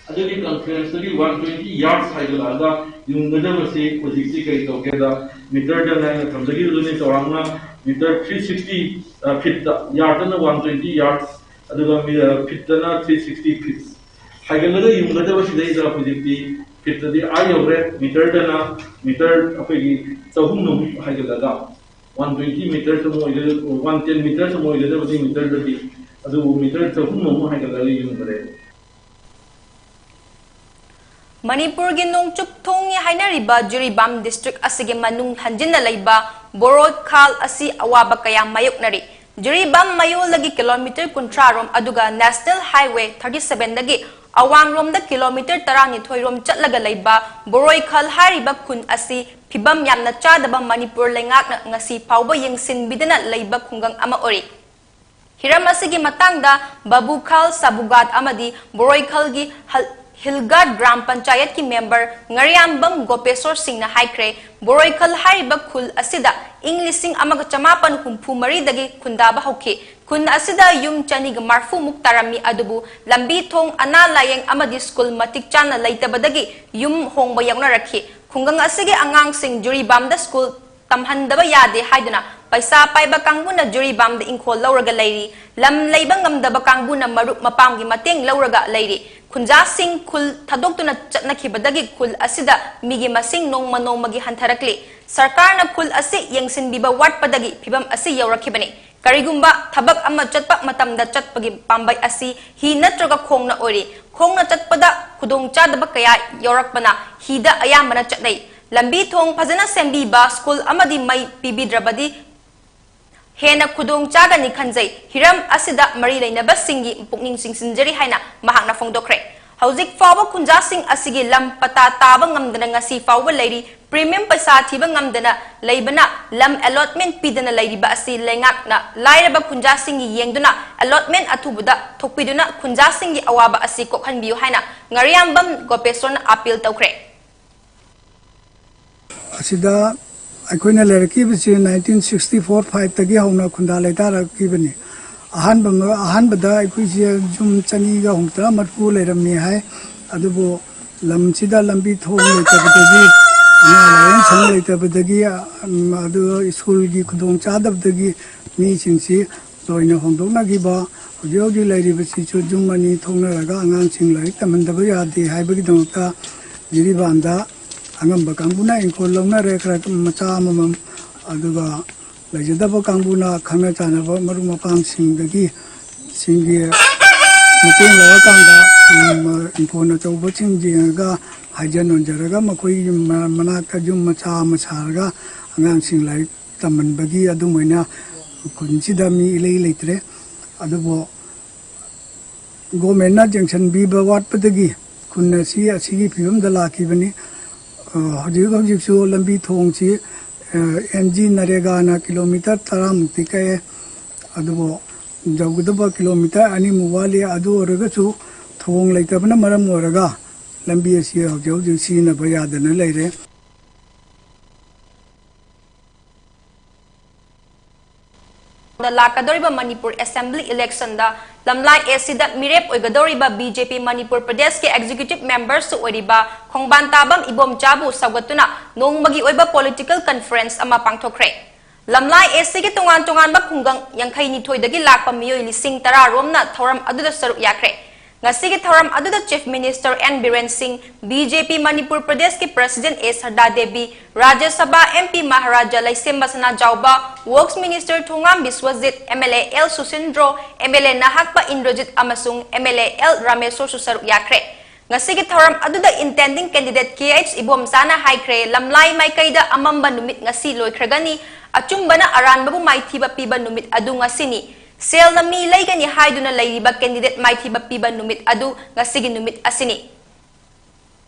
ꯑꯗꯨꯒꯤ conferenceꯇꯒꯤ one twenty yards ꯍꯥꯏꯒꯠꯂꯛꯑꯒ ꯌꯨꯡꯒꯗꯕꯁꯤ ꯍꯧꯖꯤꯛꯇꯤ ꯀꯔꯤ ꯇꯧꯒꯦꯗ, meterꯗ ꯑꯩꯅ ꯊꯝꯖꯈꯤꯕꯗꯨꯅꯤ, ꯆꯥꯎꯔꯥꯛꯅ meter three sixty, ꯑ, feetꯇ, yardꯇꯅ one twenty yards, ꯑꯗꯨꯒ ꯃꯤ-, ꯑ, feetꯇꯅ three sixty feet꯫ ꯍꯥꯏꯒꯠꯂꯒ ꯌꯨꯡꯒꯗꯕꯁꯤꯗꯩꯗ ꯍꯧꯖꯤꯛꯇꯤ feetꯇꯗꯤ ꯑꯥ ꯌꯧꯔꯦ, meterꯗꯅ meter ꯑꯩꯈꯣꯏꯒꯤ ꯆꯍꯨꯝꯃꯨꯛ ꯍꯥꯏꯒꯠꯂꯒ one twenty meter ꯆꯨꯝ ꯑꯣꯏꯒꯗꯕ, one ten meter ꯆꯨꯝ ꯑꯣꯏꯒꯗꯕꯗꯤ meterꯗꯗꯤ, ꯑꯗꯨꯕꯨ meter ꯆꯍꯨꯝꯃꯨꯛ ꯍꯥꯏꯒꯠꯂꯒ ꯌꯨꯡꯈ꯭ꯔꯦ꯫ ꯃꯅꯤꯄꯨꯔꯒꯤ ꯅꯣꯡꯆꯨꯞ ꯊꯣꯡꯅꯤ ꯍꯥꯏꯅꯔꯤꯕ ꯖꯤꯔꯤꯕꯥꯝ district ꯑꯁꯤꯒꯤ ꯃꯅꯨꯡ ꯍꯟꯖꯤꯟꯅ ꯂꯩꯕ ꯕꯣꯔꯣꯏꯈꯥꯜ ꯑꯁꯤ ꯑꯋꯥꯕ ꯀꯌꯥ ꯃꯥꯌꯣꯛꯅꯔꯤ꯫ ꯖꯤꯔꯤꯕꯥꯝ ꯃꯌꯣꯜꯗꯒꯤ kilometre ꯀꯨꯟꯊ꯭ꯔꯥ ꯔꯣꯝ, ꯑꯗꯨꯒ National Highway thirty sevenꯗꯒꯤ ꯑꯋꯥꯡꯔꯣꯝꯗ kilometre ꯇꯔꯥꯅꯤꯊꯣꯏ ꯔꯣꯝ ꯆꯠꯂꯒ ꯂꯩꯕ ꯕꯣꯔꯣꯏꯈꯥꯜ ꯍꯥꯏꯔꯤꯕ ꯈꯨꯟ ꯑꯁꯤ ꯐꯤꯕꯝ ꯌꯥꯝꯅ ꯆꯥꯗꯕ ꯃꯅꯤꯄꯨꯔ ꯂꯩꯉꯥꯛꯅ ꯉꯁꯤ ꯐꯥꯎꯕ ꯌꯦꯡꯁꯤꯟꯕꯤꯗꯅ ꯂꯩꯕ ꯈꯨꯡꯒꯪ ꯑꯃ ꯑꯣꯏꯔꯤ꯫ ꯍꯤꯔꯝ ꯑꯁꯤꯒꯤ ꯃꯇꯥꯡꯗ ꯕꯕꯨꯈꯥꯜ ꯁꯥꯕꯨꯒꯥꯠ ꯑꯃꯗꯤ ꯕꯣꯔꯣꯏꯈꯥꯜꯒꯤ ꯍꯜ-, ꯍꯤꯜꯒꯥꯠ ꯒ꯭ꯔꯥꯝ ꯄꯟꯆꯥꯌꯠꯀꯤ member ꯉꯥꯔꯤꯌꯥꯝꯕꯝ ꯒꯣꯄꯦꯁꯣꯔ ꯁꯤꯡꯅ ꯍꯥꯏꯈ꯭ꯔꯦ, ꯕꯣꯔꯣꯏꯈꯥꯜ ꯍꯥꯏꯔꯤꯕ ꯈꯨꯜ ꯑꯁꯤꯗ ꯏꯪ ꯂꯤꯁꯤꯡ ꯑꯃꯒ ꯆꯃꯥꯄꯟ ꯍꯨꯝꯐꯨ ꯃꯔꯤꯗꯒꯤ ꯈꯨꯟꯗꯥꯕ ꯍꯧꯈꯤ꯫ ꯈꯨꯟ ꯑꯁꯤꯗ ꯌꯨꯝ ꯆꯅꯤꯒ ꯃꯔꯐꯨ ꯃꯨꯛ ꯇꯥꯔꯝꯃꯤ, ꯑꯗꯨꯕꯨ ꯂꯝꯕꯤ ꯊꯣꯡ, ꯑꯅꯥ ꯂꯥꯌꯦꯡ ꯑꯃꯗꯤ school ꯃꯇꯤꯛ ꯆꯥꯅ ꯂꯩꯇꯕꯗꯒꯤ ꯌꯨꯝ ꯍꯣꯡꯕ ꯌꯥꯎꯅꯔꯛꯈꯤ꯫ ꯈꯨꯡꯒꯪ ꯑꯁꯤꯒꯤ ꯑꯉꯥꯡꯁꯤꯡ ꯖꯤꯔꯤꯕꯥꯝꯗ school ꯇꯝꯍꯟꯗꯕ ꯌꯥꯗꯦ ꯍꯥꯏꯗꯨꯅ ꯄꯩꯁꯥ ꯄꯥꯏꯕ ꯀꯥꯡꯕꯨꯅ ꯖꯤꯔꯤꯕꯥꯝꯗ ꯏꯪꯈꯣꯜ ꯂꯧꯔꯒ ꯂꯩꯔꯤ, ꯂꯝ ꯂꯩꯕ ꯉꯝꯗꯕ ꯀꯥꯡꯕꯨꯅ ꯃꯔꯨꯞ ꯃꯄꯥꯡꯒꯤ ꯃꯇꯦꯡ ꯂꯧꯔꯒ ꯂꯩꯔꯤ꯫ ꯈꯨꯟꯖꯥꯁꯤꯡ ꯈꯨꯜ ꯊꯥꯗꯣꯛꯇꯨꯅ ꯆꯠꯅꯈꯤꯕꯗꯒꯤ ꯈꯨꯜ ꯑꯁꯤꯗ ꯃꯤꯒꯤ ꯃꯁꯤꯡ ꯅꯣꯡꯃ ꯅꯣꯡꯃꯒꯤ ꯍꯟꯊꯔꯛꯂꯤ꯫ ꯁꯔꯀꯥꯔꯅ ꯈꯨꯜ ꯑꯁꯤ ꯌꯦꯡꯁꯤꯟꯕꯤꯕ ꯋꯥꯠꯄꯗꯒꯤ ꯐꯤꯕꯝ ꯑꯁꯤ ꯌꯧꯔꯛꯈꯤꯕꯅꯤ꯫ ꯀꯔꯤꯒꯨꯝꯕ ꯊꯕꯛ ꯑꯃ ꯆꯠꯄ ꯃꯇꯝꯗ ꯆꯠꯄꯒꯤ ꯄꯥꯝꯕꯩ ꯑꯁꯤ ꯍꯤ ꯅꯠꯇ꯭ꯔꯒ ꯈꯣꯡꯅ ꯑꯣꯏꯔꯤ꯫ ꯈꯣꯡꯅ ꯆꯠꯄꯗ ꯈꯨꯗꯣꯡꯆꯥꯗꯕ ꯀꯌꯥ ꯌꯥꯎꯔꯛꯄꯅ ꯍꯤꯗ ꯑꯌꯥꯝꯕꯅ ꯆꯠꯅꯩ꯫ ꯂꯝꯕꯤ ꯊꯣꯡ ꯐꯖꯅ ꯁꯦꯝꯕꯤꯕ, ꯁ꯭ꯀꯨꯜ ꯑꯃꯗꯤ ꯃꯩ ꯄꯤꯕꯤꯗ꯭ꯔꯕꯗꯤ ꯍꯦꯟꯅ ꯈꯨꯗꯣꯡ ꯆꯥꯒꯅꯤ ꯈꯟꯖꯩ꯫ ꯍꯤꯔꯝ ꯑꯁꯤꯗ ꯃꯔꯤ ꯂꯩꯅꯕꯁꯤꯡꯒꯤ ꯄꯨꯛꯅꯤꯡ ꯆꯤꯡꯁꯤꯟꯖꯔꯤ ꯍꯥꯏꯅ ꯃꯍꯥꯛꯅ ꯐꯣꯡꯗꯣꯛꯈ꯭ꯔꯦ꯫ ꯍꯧꯖꯤꯛ ꯐꯥꯎꯕ ꯈꯨꯟꯖꯥꯁꯤꯡ ꯑꯁꯤꯒꯤ ꯂꯝ ꯄꯇꯥ ꯇꯥꯕ ꯉꯝꯗꯅ ꯉꯁꯤ ꯐꯥꯎꯕ ꯂꯩꯔꯤ꯫ ꯄ꯭ꯔꯤꯃꯤꯌꯝ ꯄꯩꯁꯥ ꯊꯤꯕ ꯉꯝꯗꯅ ꯂꯩꯕꯅ ꯂꯝ ꯑꯦꯂꯣꯠꯃꯦꯟ ꯄꯤꯗꯅ ꯂꯩꯔꯤꯕ ꯑꯁꯤ ꯂꯩꯉꯥꯛꯅ ꯂꯥꯏꯔꯕ ꯈꯨꯟꯖꯥꯁꯤꯡꯒꯤ ꯌꯦꯡꯗꯨꯅ ꯑꯦꯂꯣꯠꯃꯦꯟ ꯑꯊꯨꯕꯗ ꯊꯣꯛꯄꯤꯗꯨꯅ ꯈꯨꯟꯖꯥꯁꯤꯡꯒꯤ ꯑꯋꯥꯕ ꯑꯁꯤ ꯀꯣꯛꯍꯟꯕꯤꯌꯨ ꯍꯥꯏꯅ ꯉꯥꯔꯤꯌꯥꯝꯕꯝ ꯒꯣꯄꯦꯁꯣꯔꯅ ꯑꯥꯄꯤꯜ ꯇꯧꯈ꯭ꯔꯦ꯫ ꯑꯁꯤꯗ ꯑꯩꯈꯣꯏꯅ ꯂꯩꯔꯛꯈꯤꯕꯁꯤ ꯅꯥꯏꯟꯇꯤꯟ ꯁꯤꯛꯁꯇꯤ ꯐꯣꯔ ꯐꯥꯏꯚꯇꯒꯤ ꯍꯧꯅ ꯈꯨꯟꯗꯥ ꯂꯩꯇꯥꯔꯛꯈꯤꯕꯅꯤ꯫ ꯑꯍꯥꯟꯕ ꯑꯍꯥꯟꯕꯗ ꯑꯩꯈꯣꯏꯁꯦ ꯌꯨꯝ ꯆꯅꯤꯒ ꯍꯨꯝꯐꯨꯇꯔꯥ ꯃꯔꯤꯐꯨ ꯂꯩꯔꯝꯃꯤ ꯍꯥꯏ꯫ ꯑꯗꯨꯕꯨ ꯂꯝꯁꯤꯗ ꯂꯝꯕꯤ ꯊꯣꯡ ꯂꯩꯇꯕꯗꯒꯤ, ꯑꯅꯥ ꯂꯥꯏꯌꯦꯡ ꯁꯪ ꯂꯩꯇꯕꯗꯒꯤ, ꯎꯝ, ꯑꯗꯨꯒ ꯁ꯭ꯀꯨꯜꯒꯤ ꯈꯨꯗꯣꯡ ꯆꯥꯗꯕꯗꯒꯤ ꯃꯤꯁꯤꯡꯁꯤ ꯂꯣꯏꯅ ꯍꯣꯡꯗꯣꯛꯅꯈꯤꯕ꯫ ꯍꯧꯖꯤꯛ ꯍꯧꯖꯤꯛ ꯂꯩꯔꯤꯕꯁꯤꯁꯨ ꯌꯨꯝ ꯑꯅꯤ ꯊꯣꯛꯅꯔꯒ ꯑꯉꯥꯡꯁꯤꯡ ꯂꯥꯏꯔꯤꯛ ꯇꯝꯍꯟꯗꯕ ꯌꯥꯗꯦ ꯍꯥꯏꯕꯒꯤꯗꯃꯛꯇ ꯖꯤꯔꯤꯕꯥꯝꯗ ꯑꯉꯝꯕ ꯀꯥꯡꯕꯨꯅ ꯏꯪꯈꯣꯜ ꯂꯧꯅꯔꯦ, ꯈꯔ ꯃꯆꯥ ꯑꯃꯃꯝ꯫ ꯑꯗꯨꯒ ꯂꯩꯖꯗꯕ ꯀꯥꯡꯕꯨꯅ ꯈꯪꯅ ꯆꯥꯟꯅꯕ ꯃꯔꯨꯞ ꯃꯄꯥꯡꯁꯤꯡꯗꯒꯤ, ꯁꯤꯡꯒꯤ ꯃꯇꯦꯡ ꯂꯧꯔꯀꯥꯟꯗ, ꯎꯝ, ꯏꯪꯈꯣꯜ ꯑꯆꯧꯕꯁꯤꯡ ꯌꯦꯡꯉꯒ ꯍꯥꯏꯖ ꯅꯣꯟꯖꯔꯒ ꯃꯈꯣꯏꯒꯤ ꯃ-, ꯃꯅꯥꯛꯇ ꯌꯨꯝ ꯃꯆꯥ ꯑꯃ ꯁꯥꯔꯒ ꯑꯉꯥꯡꯁꯤꯡ ꯂꯥꯏꯔꯤꯛ ꯇꯝꯍꯟꯕꯒꯤ ꯑꯗꯨꯃꯥꯏꯅ ꯈꯨꯟꯁꯤꯗ ꯃꯤ ꯏꯂꯩ ꯂꯩꯇ꯭ꯔꯦ꯫ ꯑꯗꯨꯕꯨ ꯒꯣꯔꯃꯦꯟꯅ ꯌꯦꯡꯁꯤꯟꯕꯤꯕ ꯋꯥꯠꯄꯗꯒꯤ ꯈꯨꯟ ꯑꯁꯤ ꯑꯁꯤꯒꯤ ꯐꯤꯕꯝꯗ ꯂꯥꯛꯈꯤꯕꯅꯤ꯫ ꯑ, ꯍꯧꯖꯤꯛ ꯍꯧꯖꯤꯛꯁꯨ ꯂꯝꯕꯤ ꯊꯣꯡꯁꯤ, ꯑ, ꯑꯦꯝ ꯖꯤ ꯅꯔꯦꯒꯥꯅ ꯀꯤꯂꯣꯃꯤꯇꯔ ꯇꯔꯥꯃꯨꯛꯇꯤ ꯀꯛꯑꯦ꯫ ꯑꯗꯨꯕꯨ ꯌꯧꯒꯗꯕ ꯀꯤꯂꯣꯃꯤꯇꯔ ꯑꯅꯤꯃꯨꯛ ꯋꯥꯠꯂꯤ꯫ ꯑꯗꯨ ꯑꯣꯏꯔꯒꯁꯨ ꯊꯣꯡ ꯂꯩꯇꯕꯅ ꯃꯔꯝ ꯑꯣꯏꯔꯒ ꯂꯝꯕꯤ ꯑꯁꯤ ꯍꯧꯖꯤꯛ ꯍꯧꯖꯤꯛ ꯁꯤꯖꯤꯟꯅꯕ ꯌꯥꯗꯅ ꯂꯩꯔꯦ꯫ ꯂꯥꯛꯀꯗꯧꯔꯤꯕ ꯃꯅꯤꯄꯨꯔ ꯑꯦꯁꯦꯝꯕ꯭ꯂꯤ ꯏꯂꯦꯛꯁꯟꯗ ꯂꯝꯂꯥꯏ ꯑꯦꯁꯤꯗ ꯃꯤꯔꯦꯞ ꯑꯣꯏꯒꯗꯧꯔꯤꯕ ꯕꯤ ꯖꯦ ꯄꯤ ꯃꯅꯤꯄꯨꯔ ꯄ꯭ꯔꯗꯦꯁꯀꯤ ꯑꯦꯛꯖꯤꯀ꯭ꯌꯨꯇꯤꯚ ꯃꯦꯝꯕꯔꯁꯨ ꯑꯣꯏꯔꯤꯕ ꯈꯣꯡꯕꯥꯟ ꯇꯥꯕꯝ ꯏꯕꯣꯝꯆꯥꯕꯨ ꯁꯧꯒꯠꯇꯨꯅ ꯅꯣꯡꯃꯒꯤ ꯑꯣꯏꯕ ꯄꯣꯂꯤꯇꯤꯀꯦꯜ ꯀꯟꯐꯔꯦꯟꯁ ꯑꯃ ꯄꯥꯡꯊꯣꯛꯈ꯭ꯔꯦ꯫ ꯂꯝꯂꯥꯏ ꯑꯦꯁꯤꯒꯤ ꯇꯣꯉꯥꯟ ꯇꯣꯉꯥꯟꯕ ꯈꯨꯡꯒꯪ ꯌꯥꯡꯈꯩ ꯅꯤꯊꯣꯏꯗꯒꯤ ꯂꯥꯛꯄ ꯃꯤꯑꯣꯏ ꯂꯤꯁꯤꯡ ꯇꯔꯥ ꯔꯣꯝꯅ ꯊꯧꯔꯝ ꯑꯗꯨꯗ ꯁꯔꯨꯛ ꯌꯥꯈ꯭ꯔꯦ꯫ ꯉꯁꯤꯒꯤ ꯊꯧꯔꯝ ꯑꯗꯨꯗ Chief Minister N Biren Singh, B J P Manipur Pradeshꯀꯤ President A Sharda Devi, Rajya Sabha M P Maharaja Leishemba Sanajaoba, Works Minister Thongam Biswajit, M L A L Susindro, M L A ꯅꯍꯥꯛꯄ Indrajit ꯑꯃꯁꯨꯡ M L A L ꯔꯥꯃꯦꯁꯣꯔꯁꯨ ꯁꯔꯨꯛ ꯌꯥꯈ꯭ꯔꯦ꯫ ꯉꯁꯤꯒꯤ ꯊꯧꯔꯝ ꯑꯗꯨꯗ intending candidate K H ꯏꯕꯣꯝꯆꯥꯅ ꯍꯥꯏꯈ꯭ꯔꯦ, ꯂꯝꯂꯥꯏ ꯃꯥꯏꯀꯩꯗ ꯑꯃꯝꯕ ꯅꯨꯃꯤꯠ ꯉꯁꯤ ꯂꯣꯏꯈ꯭ꯔꯒꯅꯤ, ꯑꯆꯨꯝꯕꯅ ꯑꯔꯥꯟꯕꯕꯨ ꯃꯥꯏꯊꯤꯕ ꯄꯤꯕ ꯅꯨꯃꯤꯠ ꯑꯗꯨ ꯉꯁꯤꯅꯤ꯫ ꯁꯦꯜꯅ ꯃꯤ ꯂꯩꯒꯅꯤ ꯍꯥꯏꯗꯨꯅ ꯂꯩꯔꯤꯕ candidate ꯃꯥꯏꯊꯤꯕ ꯄꯤꯕ ꯅꯨꯃꯤꯠ ꯑꯗꯨ ꯉꯁꯤꯒꯤ ꯅꯨꯃꯤꯠ ꯑꯁꯤꯅꯤ꯫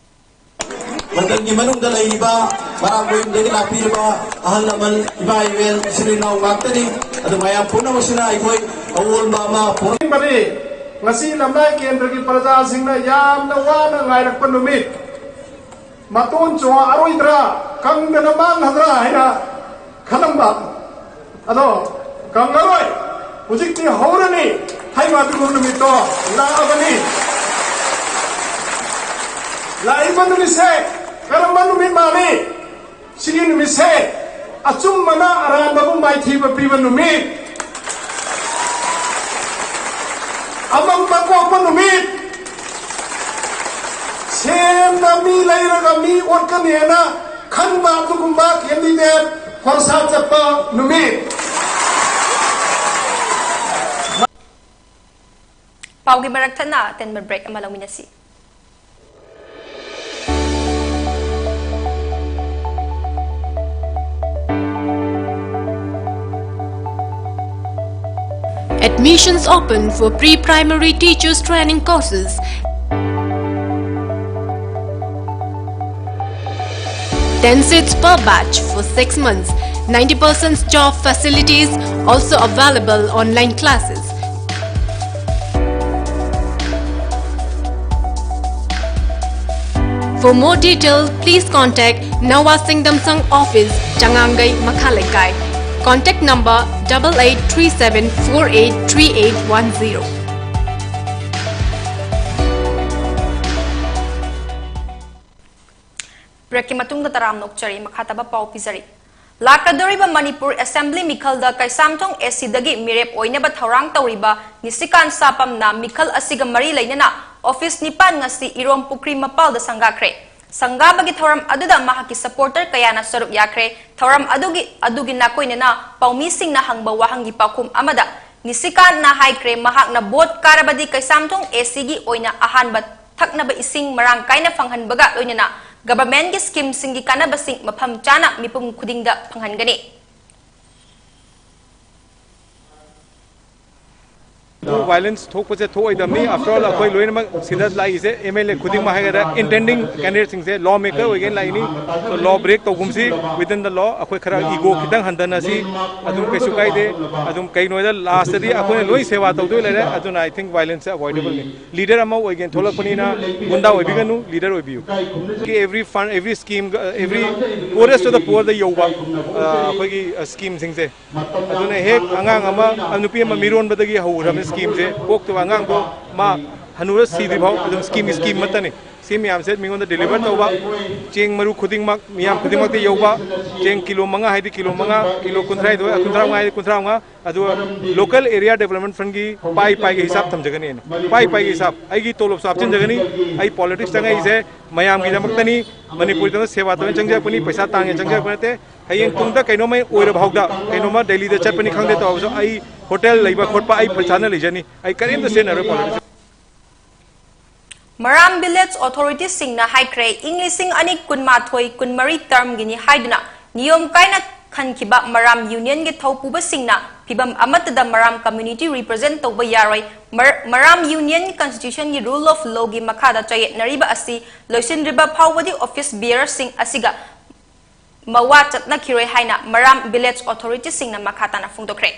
ꯃꯇꯝꯒꯤ ꯃꯅꯨꯡꯗ ꯂꯩꯔꯤꯕ ꯃꯔꯥꯡ ꯃꯌꯨꯝꯗꯒꯤ ꯂꯥꯛꯄꯤꯔꯕ ꯑꯍꯜ ꯂꯃꯟ, ꯏꯃꯥ ꯏꯕꯦꯟ, ꯏꯆꯤꯜ ꯏꯅꯥꯎ ꯉꯥꯛꯇꯅꯤ꯫ ꯑꯗꯨ ꯃꯌꯥꯝ ꯄꯨꯝꯅꯃꯛꯁꯤꯅ ꯑꯩꯈꯣꯏ ꯑꯑꯣꯟꯕ ꯑꯃ ꯄꯨꯔꯛ- ꯃꯔꯤ, ꯉꯁꯤ ꯂꯝꯂꯥꯏ ꯀꯦꯟꯗ꯭ꯔꯒꯤ ꯄ꯭ꯔꯖꯥꯁꯤꯡꯅ ꯌꯥꯝꯅ ꯋꯥꯅ ꯉꯥꯏꯔꯛꯄ ꯅꯨꯃꯤꯠ, ꯃꯇꯣꯟ ꯆꯣꯡꯉꯛꯑꯔꯣꯏꯗ꯭ꯔꯥ, ꯀꯪꯗꯅ ꯃꯥꯡꯒꯗ꯭ꯔꯥ ꯍꯥꯏꯅ ꯈꯜꯂꯝꯕ, ꯑꯗꯣ ꯀꯪꯉꯔꯣꯏ, ꯍꯧꯖꯤꯛꯇꯤ ꯍꯧꯔꯅꯤ ꯍꯥꯏꯕ ꯑꯗꯨꯒꯨꯝꯕ ꯅꯨꯃꯤꯠꯇꯣ ꯂꯥꯛꯑꯕꯅꯤ꯫ ꯂꯥꯛꯏꯕ ꯅꯨꯃꯤꯠꯁꯦ ꯀꯔꯝꯕ ꯅꯨꯃꯤꯠ ꯃꯥꯜꯂꯤ? ꯁꯤꯒꯤ ꯅꯨꯃꯤꯠꯁꯦ ꯑꯆꯨꯝꯕꯅ ꯑꯔꯥꯟꯕꯕꯨ ꯃꯥꯏꯊꯤꯕ ꯄꯤꯕ ꯅꯨꯃꯤꯠ, ꯑꯃꯝꯕ ꯀꯣꯛꯄ ꯅꯨꯃꯤꯠ, ꯁꯦꯝꯅ ꯃꯤ ꯂꯩꯔꯒ ꯃꯤ ꯑꯣꯠꯀꯅꯦꯅ ꯈꯟꯕ ꯑꯗꯨꯒꯨꯝꯕ candidate ꯈꯣꯔꯁꯥ ꯆꯠꯄ ꯅꯨꯃꯤꯠ꯫ ꯄꯥꯎꯒꯤ ꯃꯔꯛ ꯊꯠꯅ ꯑꯇꯦꯟꯕ break ꯑꯃ ꯂꯧꯃꯤꯟꯅꯁꯤ꯫ Admissions open for pre-primary teachers training courses. Ten seats per batch for six months. Ninety percent job facilities, also available online classes. For more detail, please contact Nawa Singdamsang Office, Changangai, Makhaleikai. Contact number double eight three seven four eight three eight one zero. Breakꯀꯤ ꯃꯇꯨꯡꯗ ꯇꯔꯥꯝꯅ ꯑꯣꯛꯆꯔꯤ꯫ ꯃꯈꯥ ꯇꯥꯕ ꯄꯥꯎ ꯄꯤꯖꯔꯤ꯫ ꯂꯥꯛꯀꯗꯧꯔꯤꯕ Manipur assembly ꯃꯤꯈꯜꯗ Keishamthong ꯑꯦꯁꯤꯗꯒꯤ ꯃꯤꯔꯦꯞ ꯑꯣꯏꯅꯕ ꯊꯧꯔꯥꯡ ꯇꯧꯔꯤꯕ ꯅꯤꯁꯤꯀꯥꯟ ꯁꯥꯄꯝꯅ ꯃꯤꯈꯜ ꯑꯁꯤꯒ ꯃꯔꯤ ꯂꯩꯅꯅ ꯑꯣꯐꯤꯁ ꯅꯤꯄꯥꯟ ꯉꯁꯤ ꯏꯔꯣꯝ ꯄꯨꯈ꯭ꯔꯤ ꯃꯄꯥꯜꯗ ꯁꯪꯒꯥꯈ꯭ꯔꯦ꯫ ꯁꯪꯒꯥꯕꯒꯤ ꯊꯧꯔꯝ ꯑꯗꯨꯗ ꯃꯍꯥꯛꯀꯤ ꯁꯄꯣꯔꯇꯔ ꯀꯌꯥꯅ ꯁꯔꯨꯛ ꯌꯥꯈ꯭ꯔꯦ꯫ ꯊꯧꯔꯝ ꯑꯗꯨꯒꯤ, ꯑꯗꯨꯒꯤ ꯅꯥꯀꯣꯏꯅꯅ ꯄꯥꯎꯃꯤꯁꯤꯡꯅ ꯍꯪꯕ ꯋꯥꯍꯪꯒꯤ ꯄꯥꯎꯈꯨꯝ ꯑꯃꯗ ꯅꯤꯁꯤꯀꯥꯟꯅ ꯍꯥꯏꯈ꯭ꯔꯦ, ꯃꯍꯥꯛꯅ ꯚꯣꯠ ꯀꯥꯔꯕꯗꯤ ꯀꯩꯁꯥꯝꯊꯣꯡ ꯑꯦꯁꯤꯒꯤ ꯑꯣꯏꯅ ꯑꯍꯥꯟꯕ ꯊꯛꯅꯕ ꯏꯁꯤꯡ ꯃꯔꯥꯡ ꯀꯥꯏꯅ ꯐꯪꯍꯟꯕꯒ ꯂꯣꯏꯅꯅ ꯒꯚꯔꯟꯃꯦꯟꯠꯀꯤ ꯁ꯭ꯀꯤꯝꯁꯤꯡꯒꯤ ꯀꯥꯟꯅꯕꯁꯤꯡ ꯃꯐꯝ ꯆꯥꯅ ꯃꯤꯄꯨꯝ ꯈꯨꯗꯤꯡꯗ ꯐꯪꯍꯟꯒꯅꯤ꯫ ꯚꯥꯏꯂꯦꯟꯁ ꯊꯣꯛꯄꯁꯦ ꯊꯣꯛꯑꯣꯏꯗꯕꯅꯤ꯫ ꯑꯥꯐꯇꯔ ꯑꯣꯜ ꯑꯩꯈꯣꯏ ꯂꯣꯏꯅꯃꯛ ꯁꯤꯗ ꯂꯥꯛꯏꯁꯦ ꯑꯦꯝ ꯑꯦꯜ ꯑꯦ ꯈꯨꯗꯤꯡꯃꯛ ꯍꯥꯏꯒꯗ꯭ꯔꯥ, ꯏꯟꯇꯦꯟꯗꯤꯡ ꯀꯦꯟꯗꯤꯗꯦꯠꯁꯤꯡꯁꯦ ꯂꯣ ꯃꯦꯀꯔ ꯑꯣꯏꯒꯦꯅ ꯂꯥꯛꯏꯅꯤ꯫ ꯂꯣ ꯕ꯭ꯔꯦꯛ ꯇꯧꯒꯨꯝꯁꯤ, ꯋꯤꯗꯤꯟ ꯗ ꯂꯣ꯫ ꯑꯩꯈꯣꯏ ꯈꯔ ꯏꯒꯣ ꯈꯤꯇꯪ ꯍꯟꯊꯅꯁꯤ, ꯑꯗꯨꯝ ꯀꯩꯁꯨ ꯀꯥꯏꯗꯦ꯫ ꯑꯗꯨꯝ ꯀꯩꯅꯣꯗ ꯂꯥꯁꯇꯗꯤ ꯑꯩꯈꯣꯏꯅ ꯂꯣꯏ ꯁꯦꯕꯥ ꯇꯧꯗꯣꯏ ꯂꯩꯔꯦ꯫ ꯑꯗꯨꯅ ꯑꯥꯏ ꯊꯤꯡꯛ ꯚꯥꯏꯂꯦꯟꯁꯁꯦ ꯑꯦꯚꯣꯏꯗꯦꯕꯜꯅꯤ꯫ ꯂꯤꯗꯔ ꯑꯃ ꯑꯣꯏꯒꯦꯅ ꯊꯣꯛꯂꯛꯄꯅꯤꯅ ꯒꯨꯟꯗꯥ ꯑꯣꯏꯕꯤꯒꯅꯨ, ꯂꯤꯗꯔ ꯑꯣꯏꯕꯤꯌꯨ꯫ ꯑꯦꯚ꯭ꯔꯤ ꯐꯟ, ꯑꯦꯚ꯭ꯔꯤ ꯁ꯭ꯀꯤꯝ, ꯑꯦꯚ꯭ꯔꯤ ꯄꯣꯔꯦꯁ ꯇꯨ ꯗ ꯄꯣꯔꯗ ꯌꯧꯕ ꯑ, ꯑꯩꯈꯣꯏꯒꯤ ꯑ, ꯁ꯭ꯀꯤꯝꯁꯤꯡꯁꯦ, ꯑꯗꯨꯅ ꯍꯦꯛ ꯑꯉꯥꯡ ꯑꯃ, ꯅꯨꯄꯤ ꯑꯃ ꯃꯤꯔꯣꯟꯕꯗꯒꯤ ꯍꯧꯈ꯭ꯔꯕ ꯁ꯭ꯀꯤꯝꯁꯦ, ꯄꯣꯛꯇꯕ ꯑꯉꯥꯡꯗꯣ ꯃꯥ ꯍꯅꯨꯔ ꯁꯤꯗ꯭ꯔꯤ ꯐꯥꯎ ꯑꯗꯨꯝ ꯁ꯭ꯀꯤꯝ, ꯁ꯭ꯀꯤꯝ ꯑꯃꯠꯇꯅꯤ꯫ ꯁꯤ ꯃꯌꯥꯝꯁꯦ ꯃꯤꯉꯣꯟꯗ ꯗꯦꯂꯤꯚꯔ ꯇꯧꯕ, ꯆꯦꯡ ꯃꯔꯨ ꯈꯨꯗꯤꯡꯃꯛ ꯃꯤꯌꯥꯝ ꯈꯨꯗꯤꯡꯃꯛꯇ ꯌꯧꯕ, ꯆꯦꯡ ꯀꯤꯂꯣ ꯃꯉꯥ ꯍꯥꯏꯗꯤ ꯀꯤꯂꯣ ꯃꯉꯥ, ꯀꯤꯂꯣ ꯀꯨꯟꯊ꯭ꯔꯥ ꯍꯥꯏꯗꯤ ꯀꯨꯟꯊ꯭ꯔꯥ ꯃꯉꯥ, ꯑꯗꯨꯒ ꯂꯣꯀꯦꯜ ꯑꯦꯔꯤꯌꯥ ꯗꯦꯕꯂꯞꯃꯦꯟꯠ ꯐꯟꯒꯤ ꯄꯥꯏ ꯄꯥꯏꯒꯤ ꯍꯤꯁꯥꯞ ꯊꯝꯖꯒꯅꯤ ꯑꯩꯅ꯫ ꯄꯥꯏ ꯄꯥꯏꯒꯤ ꯍꯤꯁꯥꯞ, ꯑꯩꯒꯤ ꯇꯣꯂꯣꯞꯁꯨ ꯍꯥꯞꯆꯤꯟꯖꯒꯅꯤ꯫ ꯑꯩ ꯄꯣꯂꯤꯇꯤꯛꯁ ꯆꯪꯉꯛꯏꯁꯦ ꯃꯌꯥꯝꯒꯤꯗꯃꯛꯇꯅꯤ, ꯃꯅꯤꯄꯨꯔꯒꯤꯗꯃꯛ ꯁꯦꯕꯥ ꯇꯧꯅ ꯆꯪꯖꯔꯛꯄꯅꯤ, ꯄꯩꯁꯥ ꯇꯥꯡꯉꯦ ꯆꯪꯖꯔꯛꯄ ꯅꯠꯇꯦ꯫ ꯍꯌꯦꯡ ꯇꯨꯡꯗ ꯀꯩꯅꯣꯝꯃ ꯑꯣꯏꯔꯕ ꯐꯥꯎꯗ, ꯀꯩꯅꯣꯝꯃ ꯗꯦꯜꯂꯤꯗ ꯆꯠꯄꯅꯤ ꯈꯪꯗꯦ ꯇꯧꯔꯕꯁꯨ, ꯑꯩ ꯍꯣꯇꯦꯜ ꯂꯩꯕ ꯈꯣꯠꯄ ꯑꯩ ꯄꯩꯁꯥꯅ ꯂꯩꯖꯅꯤ꯫ ꯑꯩ ꯀꯔꯤꯝꯇ ꯁꯤꯖꯤꯟꯅꯔꯣꯏ ꯄꯣꯂꯤꯇꯤꯛꯁ꯫ ꯃꯔꯥꯝ ꯚꯤꯂꯦꯖ ꯑꯣꯊꯣꯔꯤꯇꯤꯁꯤꯡꯅ ꯍꯥꯏꯈ꯭ꯔꯦ, ꯏꯪ ꯂꯤꯁꯤꯡ ꯑꯅꯤ ꯀꯨꯟꯃꯥꯊꯣꯏ ꯀꯨꯟꯃꯔꯤ ꯇꯔꯝꯒꯤꯅꯤ ꯍꯥꯏꯗꯨꯅ ꯅꯤꯌꯣꯝ ꯀꯥꯏꯅ ꯈꯟꯈꯤꯕ ꯃꯔꯥꯝ ꯌꯨꯅꯤꯌꯟꯒꯤ ꯊꯧꯄꯨꯕꯁꯤꯡꯅ ꯐꯤꯚꯝ ꯑꯃꯠꯇꯗ ꯃꯔꯥꯝ ꯀꯝꯃ꯭ꯌꯨꯅꯤꯇꯤ ꯔꯤꯄ꯭ꯔꯖꯦꯟꯠ ꯇꯧꯕ ꯌꯥꯔꯣꯏ꯫ ꯃꯔ-, ꯃꯔꯥꯝ ꯌꯨꯅꯤꯌꯟ ꯀꯟꯁꯇꯤꯇ꯭ꯌꯨꯁꯟꯒꯤ ꯔꯨꯜ ꯑꯣꯐ ꯂꯣꯒꯤ ꯃꯈꯥꯗ ꯆꯌꯦꯠꯅꯔꯤꯕ ꯑꯁꯤ ꯂꯣꯏꯁꯤꯟꯗ꯭ꯔꯤꯕ ꯐꯥꯎꯕꯗꯤ ꯑꯣꯐꯤꯁ ꯕꯤꯌꯔꯁꯤꯡ ꯑꯁꯤꯒ ꯃꯋꯥ ꯆꯠꯅꯈꯤꯔꯣꯏ ꯍꯥꯏꯅ ꯃꯔꯥꯝ ꯚꯤꯂꯦꯖ ꯑꯣꯊꯣꯔꯤꯇꯤꯁꯤꯡꯅ ꯃꯈꯥ ꯇꯥꯅ ꯐꯣꯡꯗꯣꯛꯈ꯭ꯔꯦ꯫